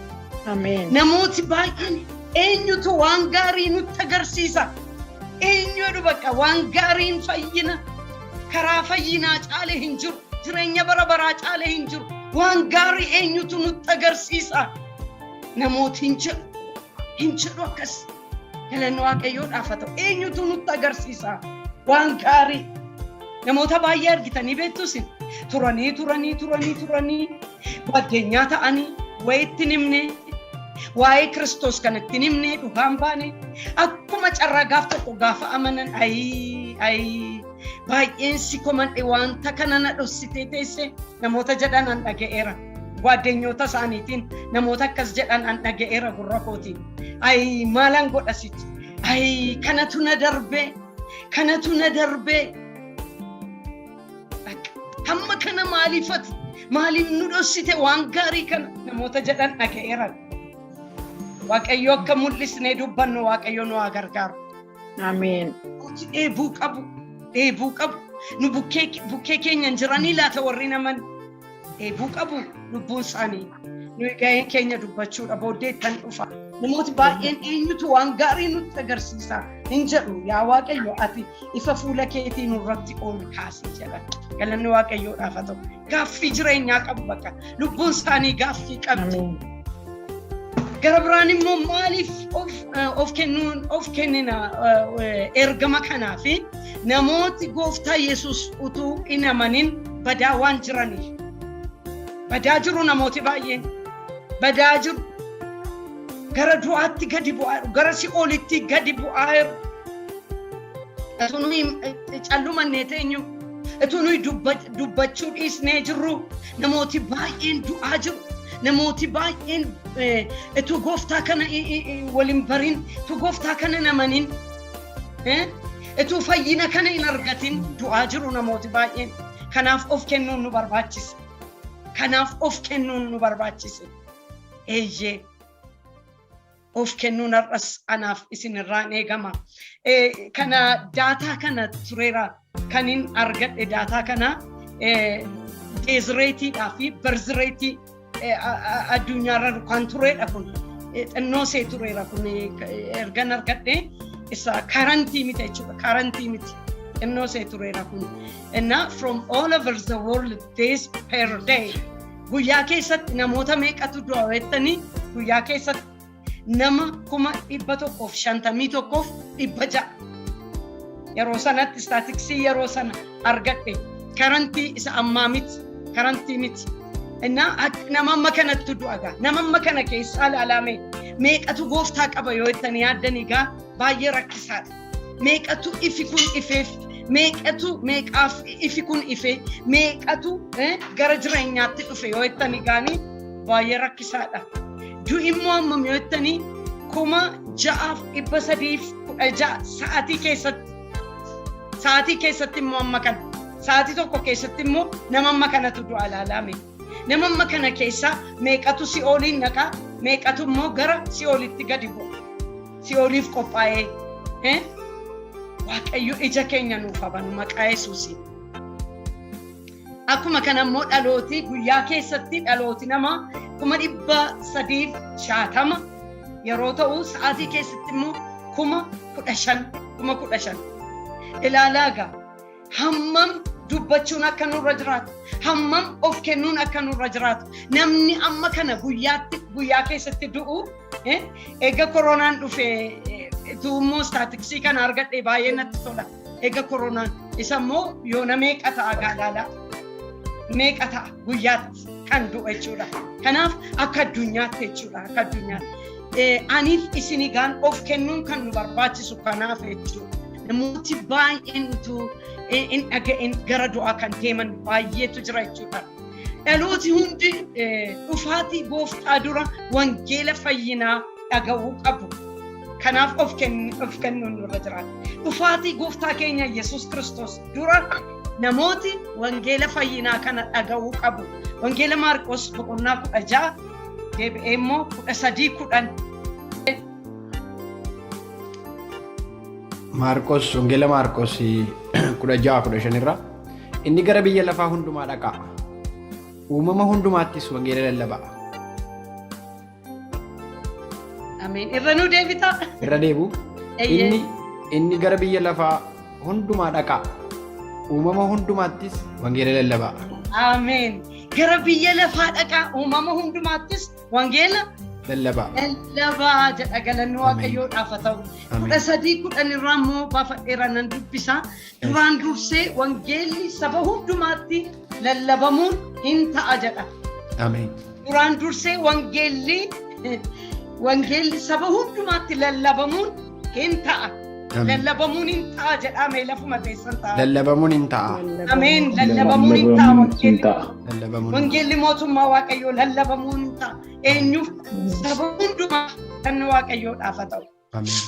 Ameen. Namooti baay'een "Eenyutu waan gaarii nutti agarsiisa? Eenyu?" jedhu bakka waan gaariin fayyina, karaa fayyinaa caale hin jiru. Jireenya bara baraa caale hin jiru. Waan gaarii eenyutu nutti agarsiisa? Namooti hin jedhu. Hin jedhu akkas. Galanni Waaqayyoodhaaf haa ta'u. Eenyutu nutti agarsiisa? Waan gaarii. Namoota baay'ee argitanii beektus, turanii turanii turanii turanii guaddeenyaa ta'anii wayitti hin himne, waa'ee Kiristoos kan itti hin himne, dhugaan baane, akkuma carraa gaaf tokko gaafa amanan, "Ayii, ayii, baay'een si komadhe, wanta kana na dhossitee teesse" namoota jedhan an dhaga'eera. Guaddeenyoota isaaniitiin namoota akkas jedhan an dhaga'eera gurra kootiin. "Ayii, maalan godha sitti? Ayii, kanatu na darbee, kanatu na darbee. Hamma kana maaliifati? Maaliif nu dhossite waan gaarii kana?" namoota jedhan dhaga'eera. Waaqayyo akka mul'isnee dubbannu Waaqayyo nu haa gargaaru. Ameen. Dheebuu qabu, dheebuu qabu. Nu bukkee keenya hin jiranii laata warri naman? Dheebuu qabu lubbuun isaanii. Nuyi gaheen keenya dubbachuudha, booddee ittan dhufa. Namooti baay'een "Eenyutu waan gaarii nutti agarsiisa?" hin jedhu. Yaa Waaqayyo, ati ifa fuula keetii nurratti ol kaasii jedha. Galanni Waaqayyoodhaaf haa ta'u. Gaaffii jireenyaa qabu bakka. Lubbuun isaanii gaaffii qabdi. Ameen. Gara biraan immoo maaliif of kennuun of kennina ergama kanaa fi namooti Gooftaa Yesuus utuu hin amanin badaa waan jiraniif. Badaa jiru, namooti baay'een badaa jiru. Gara du'aatti gadi bu'aa jiru. Gara si'oolitti gadi bu'aa jiru. Utuu nuyi callumannee teenyu, utuu nuyi dubbachuu dhiisnee jirru, namooti baay'een du'aa jiru. Namooti baay'een utuu Gooftaa kana waliin barin, utuu Gooftaa kana hin amanin, utuu fayyina kana hin argatin du'aa jiru namooti baay'een. Kanaaf of kennuun nu barbaachisa. Kanaaf of kennuun nu barbaachise. Eeyyee. Of kennuun har'as anaaf isin irraan eegama. Kana data kana tureera kan hin argadhe, data kana death rateiidhaa fi birth rate addunyaarra kan turedha kun. Xinnoo see tureera kun ergan argadhe, isa current miti jechuudha, current miti, xinnoo see tureera kun. Inna from all over the world days per day, guyyaa keessatti namoota meeqatu du'a jettanii, guyyaa keessatti nama 151,600 yeroo sanatti, statistics yeroo sana argadhe, current isa ammaa miti, current miti. Innaa nama amma kanattu du'a gaa, nama amma kana keessaa ilaalame meeqatu Gooftaa qaba yoo jettanii yaaddanii gaa, baay'ee rakkisaadha. Meeqatu ifi kun ifeef, meeqatu, meeqaaf ifi kun ife, meeqatu gara jireenyaatti dhufe yoo jettanii gaanii, baay'ee rakkisaadha. Du'i immoo hammam yoo jettanii, 6,316 sa'aatii keessatti. Sa'aatii keessatti immoo amma kana. Sa'aatii tokko keessatti immoo nama amma kanatu du'a ilaalame. Nama amma kana keessaa meeqatu si'ooliin naqaa, meeqatu immoo gara si'oolitti gadi bu'a? Si'ooliif qophaa'ee. Waaqayyo ija keenya nuuf habanu maqaa Yesuusiin. Akkuma kana immoo dhalooti guyyaa keessatti dhalooti nama 360,000 yeroo ta'u, sa'aatii keessatti immoo 15,000, 15,000. Ilaalaa gaa, hammam dubbachuun akka nurra jiraatu, hammam of kennuun akka nurra jiraatu. Namni amma kana guyyaatti, guyyaa keessatti du'u, eega koronaan dhufe immoo statistics kana argadhe, baay'ee natti tola. Eega koronaan isa immoo yoona meeqa ta'a gaalaalaa, meeqa ta'a guyyaatti kan du'u jechuudha. Kanaaf akka addunyaatti jechuudha, akka addunyaatti. Aniif isin gaan of kennuun kan nu barbaachisu kanaaf jechuudha. Namooti baay'een utuu hin dhaga'in gara du'aa kan deeman baay'eetu jira jechuudha. Dhalooti hundi dhufaatii Gooftaa dura wangeela fayyinaa dhaga'uu qabu. Kanaaf of kennuun nurra jiraata. Dhufaatii Gooftaa keenya Yesuus Kiristoos dura namooti wangeela fayyinaa kana dhaga'uu qabu. Wangeela Maarqos boqonnaa 16, deebi'ee immoo 13:10. Maarqos, Wangeela Maarqos 16:15 irra, "Inni gara biyya lafaa hundumaa dhaqaa. Uumama hundumaattis wangeela lallabaa." Ameen. Irra nu deebitaa? Irra deebu. Eeyyee. Inni gara biyya lafaa hundumaa dhaqaa. Uumama hundumaattis wangeela lallabaa." Ameen. Gara biyya lafaa dhaqaa, uumama hundumaattis wangeela lallabaa. Lallabaa jedha, galanni Waaqayyoodhaaf haa ta'u. Ameen. 13:10 irraa immoo baafadheera, nan dubbisa. "Duraan dursee wangeelli saba hundumaatti lallabamuun hin ta'a" jedha. Ameen. Duraan dursee wangeelli saba hundumaatti lallabamuun hin ta'a. Ameen. Lallabamuun hin ta'a jedhame, lafuma teessan ta'a. Lallabamuun hin ta'a. Ameen. Lallabamuun hin ta'a Lallabamuun hin wangeelli. ta'a. Lallabamuun hin ta'a. Wangeelli mootummaa Waaqayyoo lallabamuun hin ta'a. Eenyuuf? Saba hundumaa kan Waaqayyoodhaaf haa ta'u. Ameen.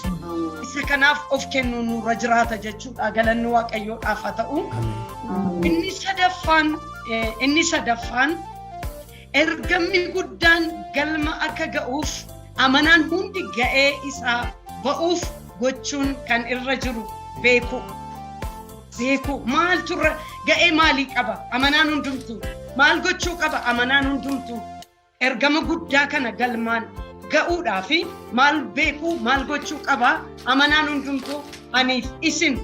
Isa kanaaf of kennuu nurra jiraata jechuudha. Galanni Waaqayyoodhaaf haa ta'u. Ameen. Inni sadaffaan ergamni guddaan galma akka ga'uuf amanaan hundi ga'ee isaa ba'uuf gochuun kan irra jiru beeku. Beeku, maaltu irra ga'ee maalii qaba? Amanaan hundumtuu maal gochuu qaba? Amanaan hundumtuu ergama guddaa kana galmaan ga'uudhaa fi maal beekuu, maal gochuu qaba? Amanaan hundumtuu, aniif isin,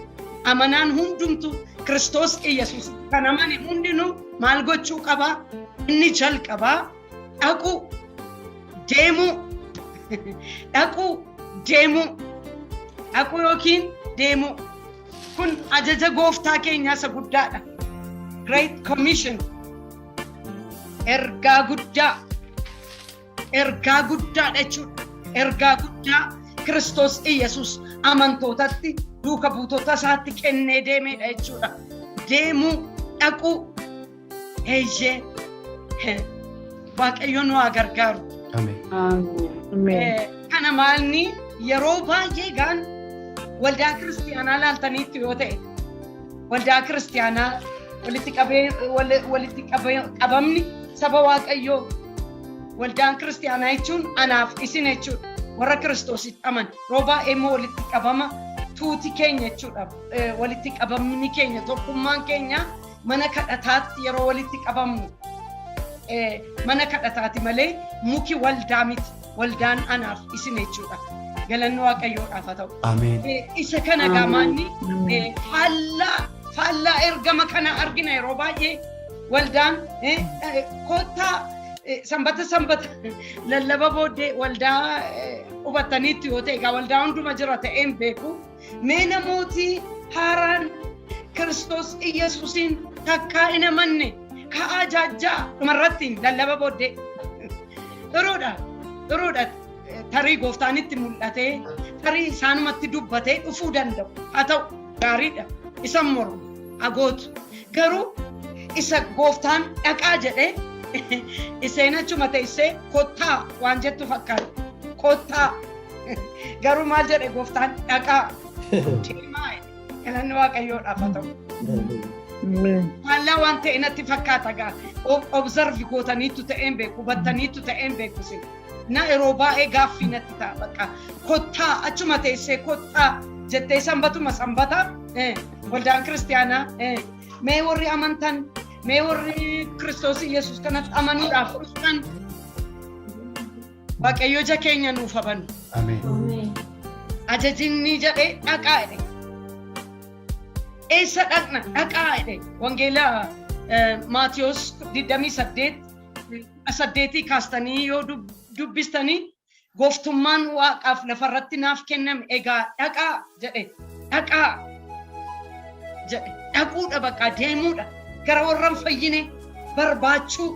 amanaan hundumtuu Kiristoos Iyyasuus kan amane hundinuu maal gochuu qaba? Inni jalqabaa dhaquu, deemuu. Dhaquu, deemuu, dhaquu yookiin deemuu. Kun ajaja gooftaa keenyaa isa guddaadha. Great Commission. Ergaa guddaa. Ergaa guddaadha jechuudha. Ergaa guddaa Kiristoos Iyyasuus amantootatti, duuka buutota isaatti kennee deemedha jechuudha. Deemuu, dhaquu, eeyyee. Waaqayyo nu haa gargaaru. Ameen. Ameen. Kana maalni yeroo baay'ee gaan waldaa kiristiyaanaa laaltaniitti yoo ta'e, waldaa kiristiyaanaa walitti qabee walitti qabamni saba Waaqayyoo, waldaan kiristiyaanaa jechuun anaaf isin jechuudha, warra Kiristoositti aman. Yeroo baay'ee immoo walitti qabama tuuti keenya jechuudha. Walitti qabamni keenya, tokkummaan keenya mana kadhataatti yeroo walitti qabamnu, mana kadhataati malee muki waldaa miti. Waldaan anaaf isin jechuudha. Galanni Waaqayyoodhaaf haa ta'u. Ameen. Isa kana gaamaanni faallaa ergama kana argina. Yeroo baay'ee waldaan kottaa sanbata sanbata lallaba booddee waldaa hubattaniitti yoo ta'e, egaa waldaa hunduma jira ta'een beeku, mee namooti haaraan Kiristoos Iyyasuusiin takkaa hin amanne ka'aa jaajjaa dhumarratti lallaba booddee. Xuruudha, xuruudha. Tarii gooftaanitti mul'atee, tarii isaanumatti dubbatee dhufuu danda'u. Haa ta'u, gaariidha, isan mormu hagootu. Garuu isa gooftaan dhaqaa jedhee, isheen achuma teessee kottaa waan jettu fakkaata. Kottaa. Garuu maal jedhe gooftaan? Dhaqaa, deemaa jedhe. Galanni Waaqayyoodhaaf haa ta'u. Ameen. Faallaa waan ta'e natti fakkaata gaa. Observe gootaniittu ta'een beeku, hubattaniittu ta'een beeku isin. Na yeroo baay'ee gaaffii natti ta'a bakka. Kottaa, achuma teessee kottaa jettee sanbatuma sanbata waldaan kiristiyaanaa, mee warri amantan, mee warri Kiristoos Yesuus kanatti amanuudhaaf dhuftan, Waaqayyo ija keenya nuuf habanu. Ameen. Ameen. Ajajinni jedhee dhaqaa jedhe. Eessa dhaqna? Dhaqaa jedhe. Wangeela Maatiyos 28 8 kaastanii yoo dubbistanii, gooftummaan waaqaaf lafarratti naaf kenname, egaa dhaqaa jedhe. Dhaqaa jedhe. Dhaquudha bakka, deemuudha. Gara warra hin fayyine barbaachuu,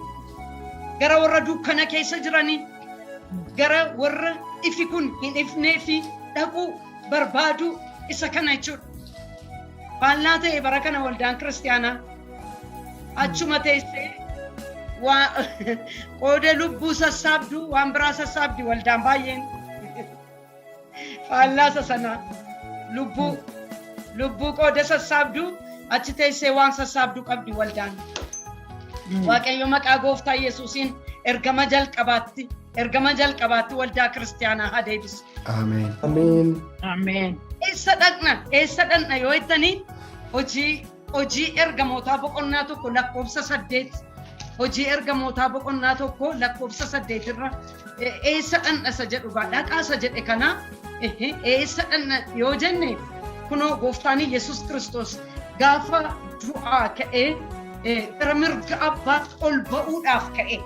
gara warra dukkana keessa jiranii, gara warra ifi kun hin ifnee fi dhaquu, barbaaduu, isa kana jechuudha. Faallaa ta'e bara kana waldaan kiristiyaanaa achuma teessee waa qooda lubbuu sassaabdu waan biraa sassaabdi waldaan baay'een. Faallaa isa sanaa, lubbuu qooda sassaabdu achi teessee waan sassaabdu qabdi waldaan. Waaqayyo maqaa gooftaa Yesuusiin ergama jalqabaatti waldaa kiristiyaanaa haa deebisu. Ameen. Ameen. Ameen. Eessa dhaqna? Eessa dhaqna yoo jettanii, hojii ergamootaa boqonnaa 1 lakkoofsa 8, hojii ergamootaa boqonnaa 1 lakkoofsa 8 irra eessa dhaqna isa jedhu gaa, dhaqaa isa jedhe kana eessa dhaqna yoo jenne, kunoo gooftaan Yesuus Kiristoos gaafa du'aa ka'ee gara mirga abbaatti ol ba'uudhaaf ka'e,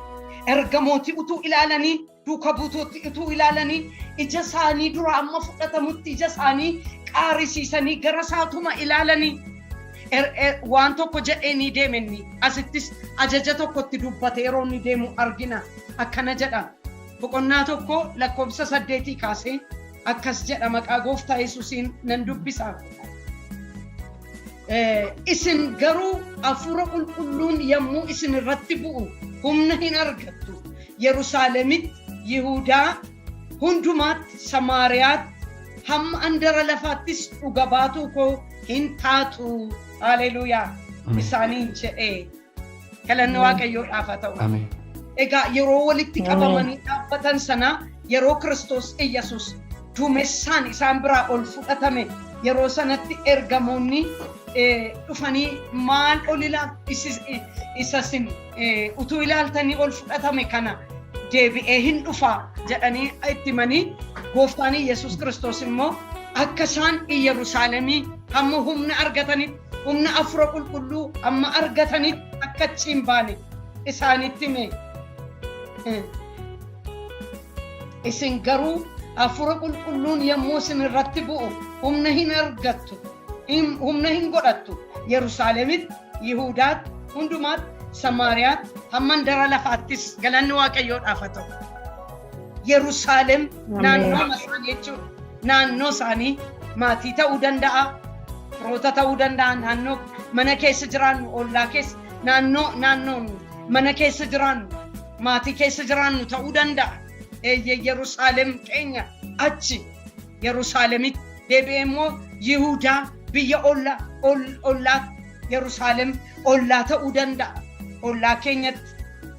ergamooti utuu ilaalanii, duuka buutootti utuu ilaalanii, ija isaanii dura amma fudhatamutti ija isaanii qaarisiisanii gara isaatuma ilaalanii waan tokko jedhee ni deeme. Inni asittis ajaja tokkotti dubbate yeroo inni deemu argina. Akkana jedha, boqonnaa 1 lakkoofsa 8 kaasee akkas jedha, maqaa gooftaa Yesuusiin nan dubbisa. Isin garuu hafuura qulqulluun yommuu isin irratti bu'u humna hin argattu. Yerusaalemitti, Yihudaa hundumaatti, Samaariyaatti, hamma andara lafaattis dhuga baatuu koo hin taatu. Haleluuyaa. Isaaniin jedhee. Galanni Waaqayyoodhaaf haa ta'u. Ameen. Egaa yeroo walitti qabamanii dhaabbatan sana, yeroo Kiristoos Iyyasuus duumessaan isaan biraa ol fudhatame, yeroo sanatti ergamoonni dhufanii maal ol isa isin utuu ilaaltanii ol fudhatame kana deebi'ee hin dhufa jedhanii itti himanii, gooftaan Iyyasuus Kiristoos immoo akka isaan Yerusaalemii hamma humna argatanitti, humna hafuura qulqulluu hamma argatanitti akka achi hin baane isaanitti hime. Isin garuu hafuura qulqulluun yommuu isin irratti bu'u humna hin argattu, humna hin godhattu. Yerusaalemitti, Yihuudaatti, hundumaatti, Samaariyaatti, hamma mandara lafaattis. Galanni Waaqayyoodhaaf haa ta'u. Yerusaalem naannoo isaanii jechuudha. Naannoo isaanii maatii ta'uu danda'a, firoota ta'uu danda'a, naannoo mana keessa jiraannu, ollaa keessa, naannoo naannoo mana keessa jiraannu, maatii keessa jiraannu ta'uu danda'a. Eeyyee, Yerusaalem keenya achi Yerusaalemitti, deebi'ee immoo Yihuudaa biyya ollaa ollaa Yerusaalem ollaa ta'uu danda'a. Ollaa keenyatti,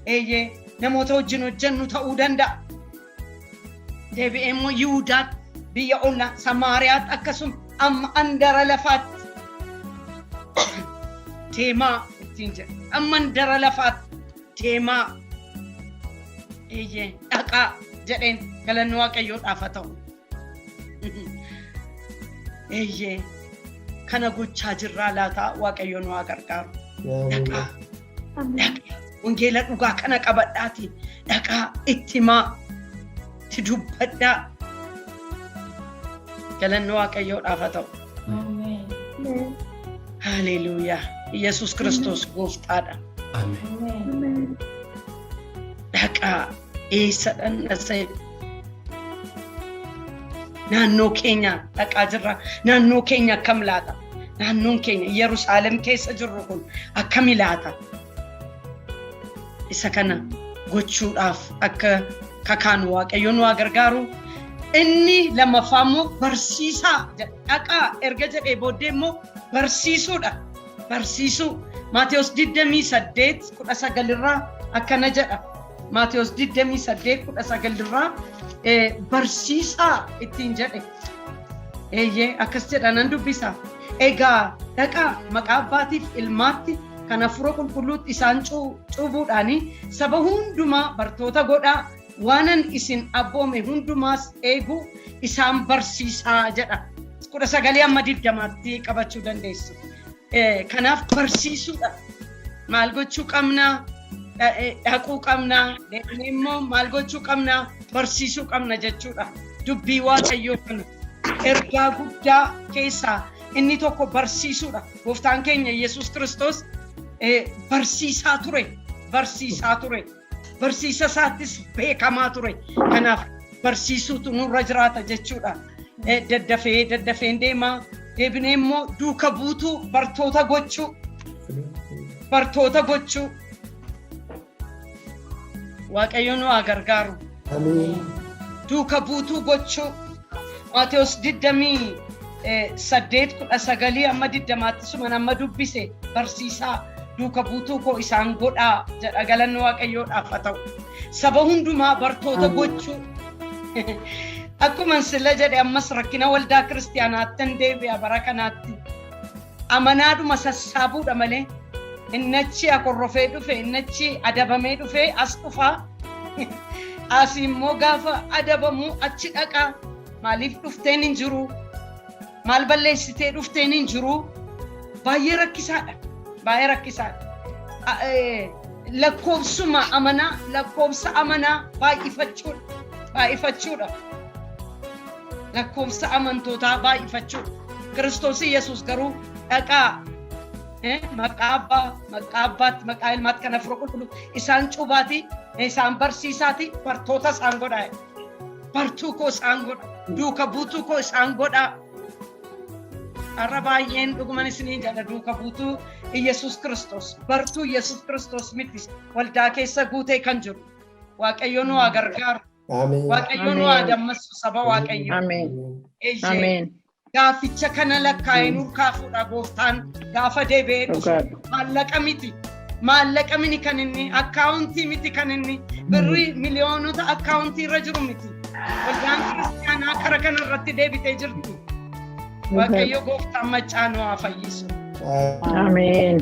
eeyyee, namoota wajjin hojjennu ta'uu danda'a. Deebi'ee immoo Yihuudaatti, biyya ollaa Samaariyaatti, akkasuma amma andara lafaatti deemaa ittiin jedha. Amma andara lafaatti deemaa. Eeyyee, dhaqaa jedheen. Galanni Waaqayyoodhaaf haa ta'u. Eeyyee, kana gochaa jirraa laataa? Waaqayyo nu haa gargaaru. Dhaqaa. Dhaqaa. Wangeela dhugaa kana qabadhaati. Dhaqaa, itti himaa. Itti dubbadhaa. Galanni Waaqayyoodhaaf haa ta'u. Ameen. Haleluuyaa. Yesuus Kiristoos gooftaadha. Ameen. Dhaqaa. Eessa dhandhasa? Naannoo keenya dhaqaa jirra. Naannoo keenya akkam laata? Naannoon keenya Yerusaalem keessa jirru kun akkami laata? Isa kana gochuudhaaf akka kakaanu Waaqayyo nu haa gargaaru. Inni lammaffaa immoo barsiisaa jedha. Dhaqaa erga jedhee booddee immoo barsiisuudha. Barsiisuu. Maatiyos 28:19 irraa akkana jedha. Maatiyos 28:19 irraa barsiisaa ittiin jedhe. Eeyyee, akkas jedha, nan dubbisa. Egaa dhaqaa, maqaa abbaatiif ilmaatti kan hafuura qulqulluutti isaan cuubuudhaani saba hundumaa bartoota godhaa, waanan isin abboome hundumaas eeguu isaan barsiisaa jedha. 19 amma 20tti qabachuu dandeessu. Kanaaf barsiisuudha. Maal gochuu qabnaa? Dhaquu qabnaa. Deemnee immoo maal gochuu qabnaa? Barsiisuu qabna jechuudha. Dubbii Waaqayyoo kana ergaa guddaa keessaa inni tokko barsiisuudha. Gooftaan keenya Yesuus Kiristoos barsiisaa ture. Barsiisaa ture. Barsiisa isaattis beekamaa ture. Kanaaf barsiisuutu nurra jiraata jechuudha. Daddafee daddafeen deemaa. Deebinee immoo duuka buutuu, bartoota gochuu. Bartoota gochuu. Waaqayyo nu haa gargaaru. Ameen. Duuka buutuu gochuu. Maatewos 28:19 amma 20tti suman amma dubbise, barsiisaa, duuka buutuu koo isaan godhaa jedha. Galanni Waaqayyoodhaaf haa ta'u. Saba hundumaa bartoota gochuu. Akkuma sila jedhe, ammas rakkina waldaa kiristaanaatti hin deebi'a bara kanaatti. Amanaadhuma sassaabuudha malee innachi akorrofee dhufe, innachi adabamee dhufe as dhufaa. As immoo gaafa adabamu achi dhaqaa. Maaliif dhufteen hin jiru? Maal balleessitee dhufteen hin jiru? Baay'ee rakkisaadha. Baay'ee rakkisaadha. Lakkoofsuma amanaa, lakkoofsa amanaa baay'ifachuudha. Baay'ifachuudha. Lakkoofsa amantootaa baay'ifachuudha. Kiristoos Yesuus garuu dhaqaa, maqaa abbaa, maqaa abbaatti, maqaa ilmaatti, kan hafuura qulqulluu isaan cuubaati, isaan barsiisaati, bartoota isaan godhaa. Bartuu koo isaan godha. Duuka buutuu koo isaan godhaa. Har'a baay'een dhuguman isiniin jedha, duuka buutuu Iyyasuus Kiristoos, bartuu Iyyasuus Kiristoos miti waldaa keessa guutee kan jiru. Waaqayyo nu haa gargaaru. Ameen. Waaqayyo nu haa dammassu, saba Waaqayyo. Ameen. Eeyyee. Ameen. Gaaficha kana lakkaa'ee nurkaa fuudha gooftaan gaafa deebi'ee dhufu. Dhugaadha. Maallaqa miti. Maallaqa miti kan inni, akkaawuntii miti kan inni, birrii miliyoonota akkaawuntii irra jiru miti. Waldaan kiristaanaa kara kana irratti deebitee jirti. Waaqayyo gooftaan maccaa nu haa fayyisu. Ameen.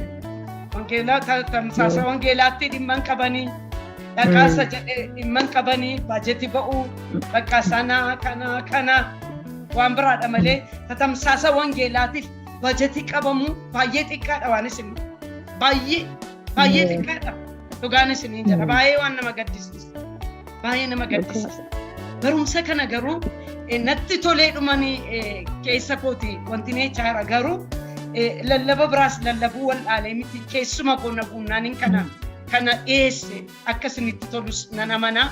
Wangeelaa tamsaasa wangeelaatti dhimma hin qabanii, dhaqaasa jedhee dhimma hin qabanii, baajeti ba'uu bakka sanaa kana kana waan biraadha malee tamsaasa wangeelaatiif bajetii qabamu baay'ee xiqqaadha. Waan isin baay'ee baay'ee xiqqaadha. Dhugaan isiniin jedha, baay'ee waan nama gaddisiisa. Baay'ee nama gaddisiisa. Barumsa kana garuu natti tolee dhumanii keessa kooti wanti neechaara, garuu lallaba biraas lallabuu wal'aalee miti, keessuma koo na guunnaanin kana dhiyeesse. Akka isinitti tolus nan amanaa.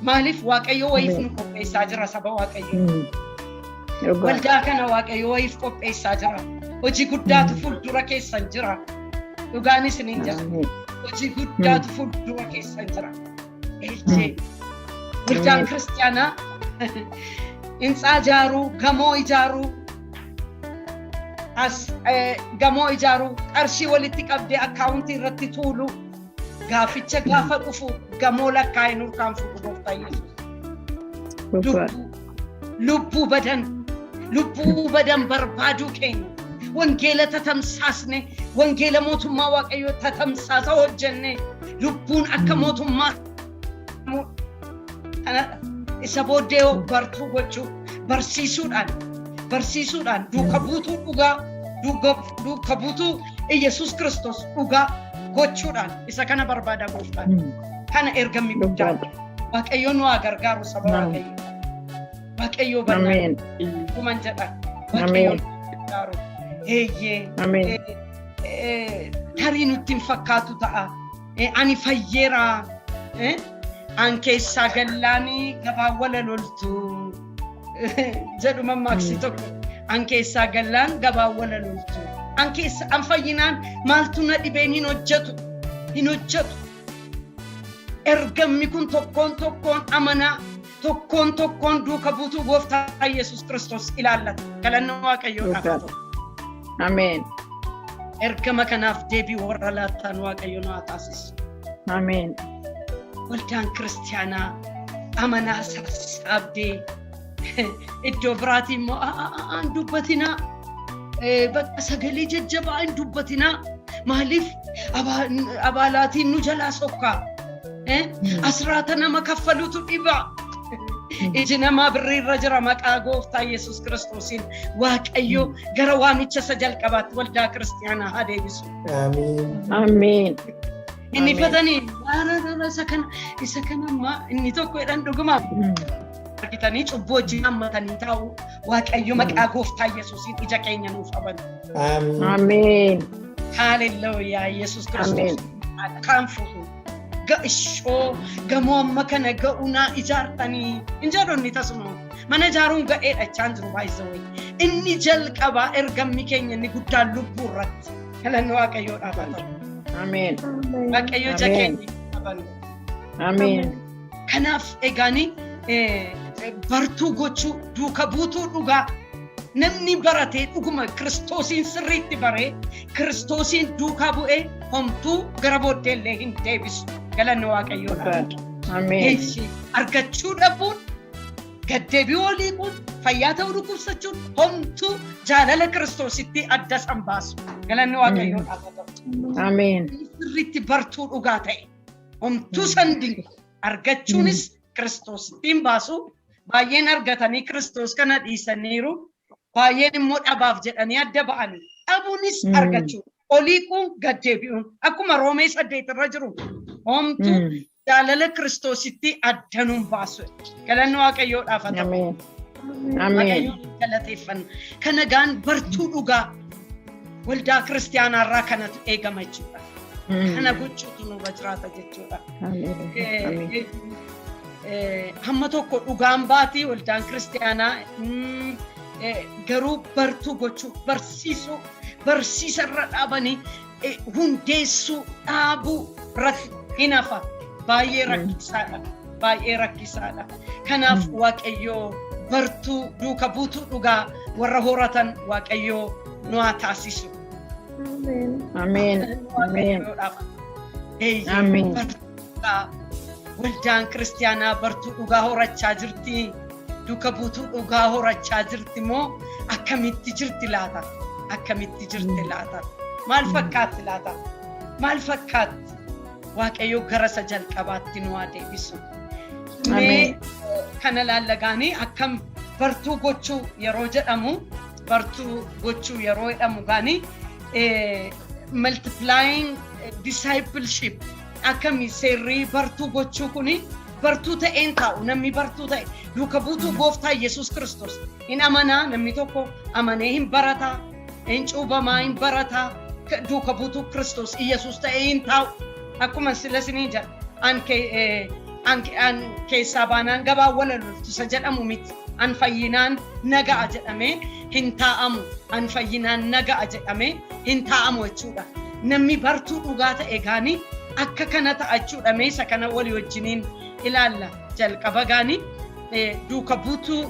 Maaliif? Waaqayyo wayiif nu qopheessaa jira, saba Waaqayyo. Waldaa kana Waaqayyo wayiif qopheessaa jira. Hojii guddaatu fuuldura keessan jira. Dhugaan isiniin jira. Hojii guddaatu fuuldura keessan jira. Eeyyee. Waldaan kiristaanaa hintsaa ijaaruu, gamoo ijaaruu, as gamoo ijaaruu, qarshii walitti qabdee akkaawuntii irratti tuulu, gaaficha gaafa dhufu gamoo lakkaa'ee nurkaan fuudhu Gooftaa Yesuus. Lubbuu badan, lubbuu badan barbaaduu keenya, wangeela tatamsaasne, wangeela mootummaa Waaqayyoo tatamsaasa hojjenne, lubbuun akka mootummaa isa booddee bartuu gochuu, barsiisuudhaan duuka buutuu dhugaa, duuka buutuu Iyesuus Kiristoos dhugaa gochuudhaan isa kana barbaada Gooftaan. Kana ergamni guddaan. Waaqayyo nu haa gargaaru, saba Waaqayyo. Waaqayyo bannaa kuman jedha. Waaqayyo nu haa gargaaru. Eeyyee. Tarii nutti hin fakkaatu ta'a. Ani fayyeera. An keessaa gallaanii gabaa wala loltu jedhu mammaaksi tokko. An keessaa gallaan gabaa wala loltu. An keessa an fayyinaan maaltu na dhibeen hin hojjetu. Hin hojjetu. Ergamni kun tokkoon tokkoon amanaa, tokkoon tokkoon duuka buutuu Gooftaa Yesuus Kiristoos ilaallata. Galanni Waaqayyoodhaaf haa ta'u. Ameen. Ergama kanaaf deebii warra laattaan Waaqayyo nu haa taasisu. Ameen. Waldaan kiristaanaa amanaa sassaabdee iddoo biraatii immoo hin dubbatinaa. Bakka sagalee jajjabaa hin dubbatinaa. Maaliif? Abaalaatiin nu jalaa sokkaa. Asraata nama kaffalutu dhiba. Iji namaa birriirra jira. Maqaa Gooftaa Yesuus Kiristoosiin Waaqayyo gara waamicha isa jalqabaatti waldaa kiristaanaa haa deebisu. Ameen. Inni fatanii isa kana ammaa inni tokko jedhan dhuguma argitanii cubbuu wajjin hammatanii taa'u. Waaqayyo maqaa Gooftaa Yesuusiin ija keenya nuuf habanu. Ameen. Haalelluuyaa, Yesuus Kiristoos kan fuudhu. Ishoo gamoo amma kana ga'u naa ijaartanii hin jedhu inni tasuma. Mana ijaaruun ga'eedha jechaan jiru baay'isawee. Inni jalqabaa ergamni keenya inni guddaan lubbuu irratti. Galanni Waaqayyoodhaaf haa ta'u. Ameen. Waaqayyo ija keenya qabanu. Ameen. Kanaaf egaani bartuu gochuu, duuka buutuu dhugaa, namni baratee dhuguma Kiristoosiin sirriitti baree Kiristoosiin duukaa bu'ee homtuu gara booddeellee hin deebisu. Galanni Waaqayyoodhaaf. Ameen. Argachuu dhabuun, gaddeebi'uu oliiquun, fayyaa ta'uu dhukkubsachuun homtuu jaalala Kiristoositti adda san baasu. Galanni Waaqayyoodhaaf haa ta'u. Ameen. Sirriitti bartuu dhugaa ta'e homtuu san dinqu argachuunis Kiristoosittiin baasu. Baay'een argatanii Kiristoos kana dhiisaniiru. Baay'een immoo dhabaaf jedhanii adda ba'anii. Dhabuunis argachuu. Oliiquun, gaddeebi'uun akkuma Roomee 8 irra jiru homtuu jaalala Kiristoositti adda nuun baasu. Galanni Waaqayyoodhaaf haa ta'u. Ameen. Waaqayyoon galateeffanna. Kana gaan bartuu dhugaa waldaa kiristaanaarraa kanatu eegama jechuudha. Kana gochuutu nurra jiraata jechuudha. Hamma tokko dhugaan baatii waldaan kiristaanaa, garuu bartuu gochuu, barsiisuu, barsiisa irra dhaabanii hundeessuu, dhaabuu irratti hin hafa. Baay'ee rakkisaadha. Baay'ee rakkisaadha. Kanaaf Waaqayyoo bartuu duuka buutuu dhugaa warra horatan Waaqayyoo nu haa taasisu. Ameen. Ameen. Ameen. Waldaan kiristaanaa bartuu dhugaa horachaa jirti. Duuka buutuu dhugaa horachaa jirti moo akkamitti jirti laata? Akkamitti jirti laata? Maal fakkaatti laata? Maal fakkaatti? Waaqayyo gara isa jalqabaatti nu haa deebisu. Mee kana laallagaanii akkam bartuu gochuu yeroo jedhamu, bartuu gochuu yeroo jedhamu gaanii multiplying discipleship akkami seerrii bartuu gochuu kuni Bartuu ta'een taa'u namni bartuu ta'e duuka buutuu gooftaa Yesuus Kiristoos hin amanaa. Namni tokko amanee hin barataa, hin cuubamaa, hin barataa, duuka buutuu Kiristoos Yesuus ta'ee hin taa'u. Akkuma sila isiniin jedha, an keessaa baanaan gabaa walaloltu isa jedhamu miti. An fayyinaan naga'a jedhamee hin taa'amu. An fayyinaan naga'a jedhamee hin taa'amu jechuudha. Namni bartuu dhugaa ta'e gaanii akka kana ta'a jechuudha. Meesa kana walii wajjiniin ilaalla. Jalqaba gaanii duuka buutuu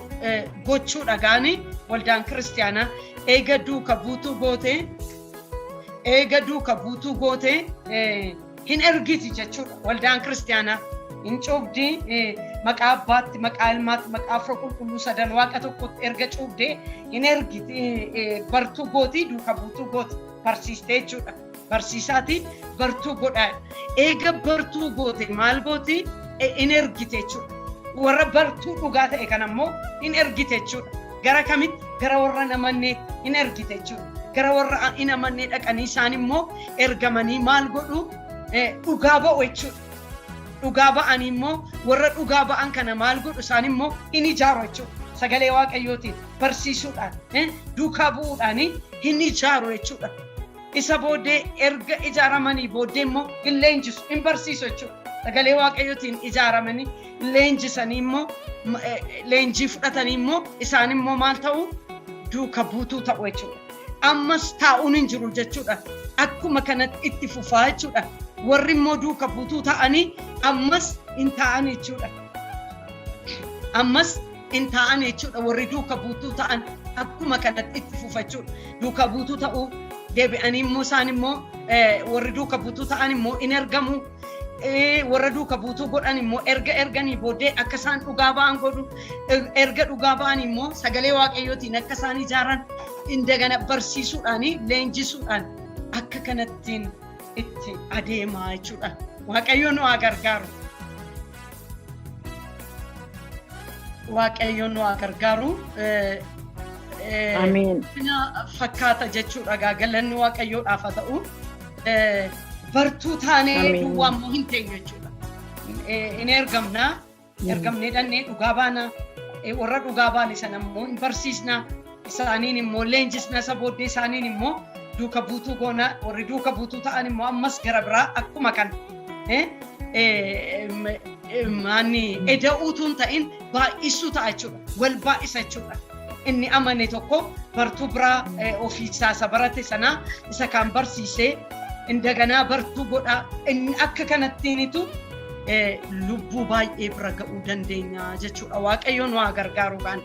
gochuudha. Gaanii waldaan kiristiyaanaa eega duuka buutuu gootee, eega duuka buutuu gootee hin ergiti jechuudha. Waldaan kiristiyaanaa hin cuubdi. Maqaa abbaatti, maqaa ilmaatti, maqaa Hafuura Qulqulluu, sadan Waaqa tokkotti erga cuubdee hin ergiti. Bartuu gooti, duuka buutuu gooti, barsiistee jechuudha. Barsiisaati bartuu godhaa. Eega bartuu goote maal gooti? Hin ergite jechuudha. Warra bartuu dhugaa ta'e kana immoo hin ergite jechuudha. Gara kamitti? Gara warra hin amanneetti hin ergite jechuudha. Gara warra hin amannee dhaqanii isaan immoo ergamanii maal godhu? Dhugaa ba'u jechuudha. Dhugaa ba'anii immoo warra dhugaa ba'an kana maal godhu? Isaan immoo hin ijaaru jechuudha. Sagalee Waaqayyootiin barsiisuudhaan, duukaa bu'uudhaan hin ijaaru jechuudha. Isa booddee, erga ijaaramanii booddee immoo hin leenjisu, hin barsiisu jechuudha. Sagalee Waaqayyootiin ijaaramanii leenjisanii immoo, leenjii fudhatanii immoo isaan immoo maal ta'u? Duuka buutuu ta'u jechuudha. Ammas taa'uun hin jiru jechuudha. Akkuma kanatti itti fufaa jechuudha. Warri immoo duuka buutuu ta'anii ammas hin taa'an jechuudha. Ammas hin taa'an jechuudha. Warri duuka buutuu ta'an akkuma kanatti itti fufa jechuudha. Duuka buutuu ta'uu deebi'anii immoo isaan immoo warri duuka buutuu ta'an immoo in ergamu. Warra duuka buutuu godhan immoo erga erganii booddee akka isaan dhugaa ba'an godhu. Erga dhugaa ba'an immoo sagalee Waaqayyootiin akka isaan ijaaran indagana barsiisuudhaan, leenjisuudhaan akka kanattiin itti adeemaa jechuudha. Waaqayyo nu haa gargaaru. Waaqayyo nu haa gargaaru. Ameen. Kana fakkaata jechuudha. Gaa galanni Waaqayyoodhaaf haa ta'u. Bartuu taanee Ameen. duwwaa immoo hin teenyu jechuudha. Hin ergamnaa. Ergamnee dhannee dhugaa baana. Warra dhugaa baane sana immoo hin barsiisna. Isaaniin immoo leenjisna. Isa booddee isaaniin immoo duuka buutuu goona. Warri duuka buutuu ta'an immoo ammas gara biraa akkuma kana. Maanni eda'uutu hin ta'in, baay'isuu ta'a jechuudha. Wal baay'isa jechuudha. Inni amane tokko bartuu biraa ofiisaa isa barate sanaa isa kaan barsiisee indaganaa bartuu godha. Inni akka kanattiinitu lubbuu baay'ee bira ga'uu dandeenya jechuudha. Waaqayyo nu haa gargaaru gaan.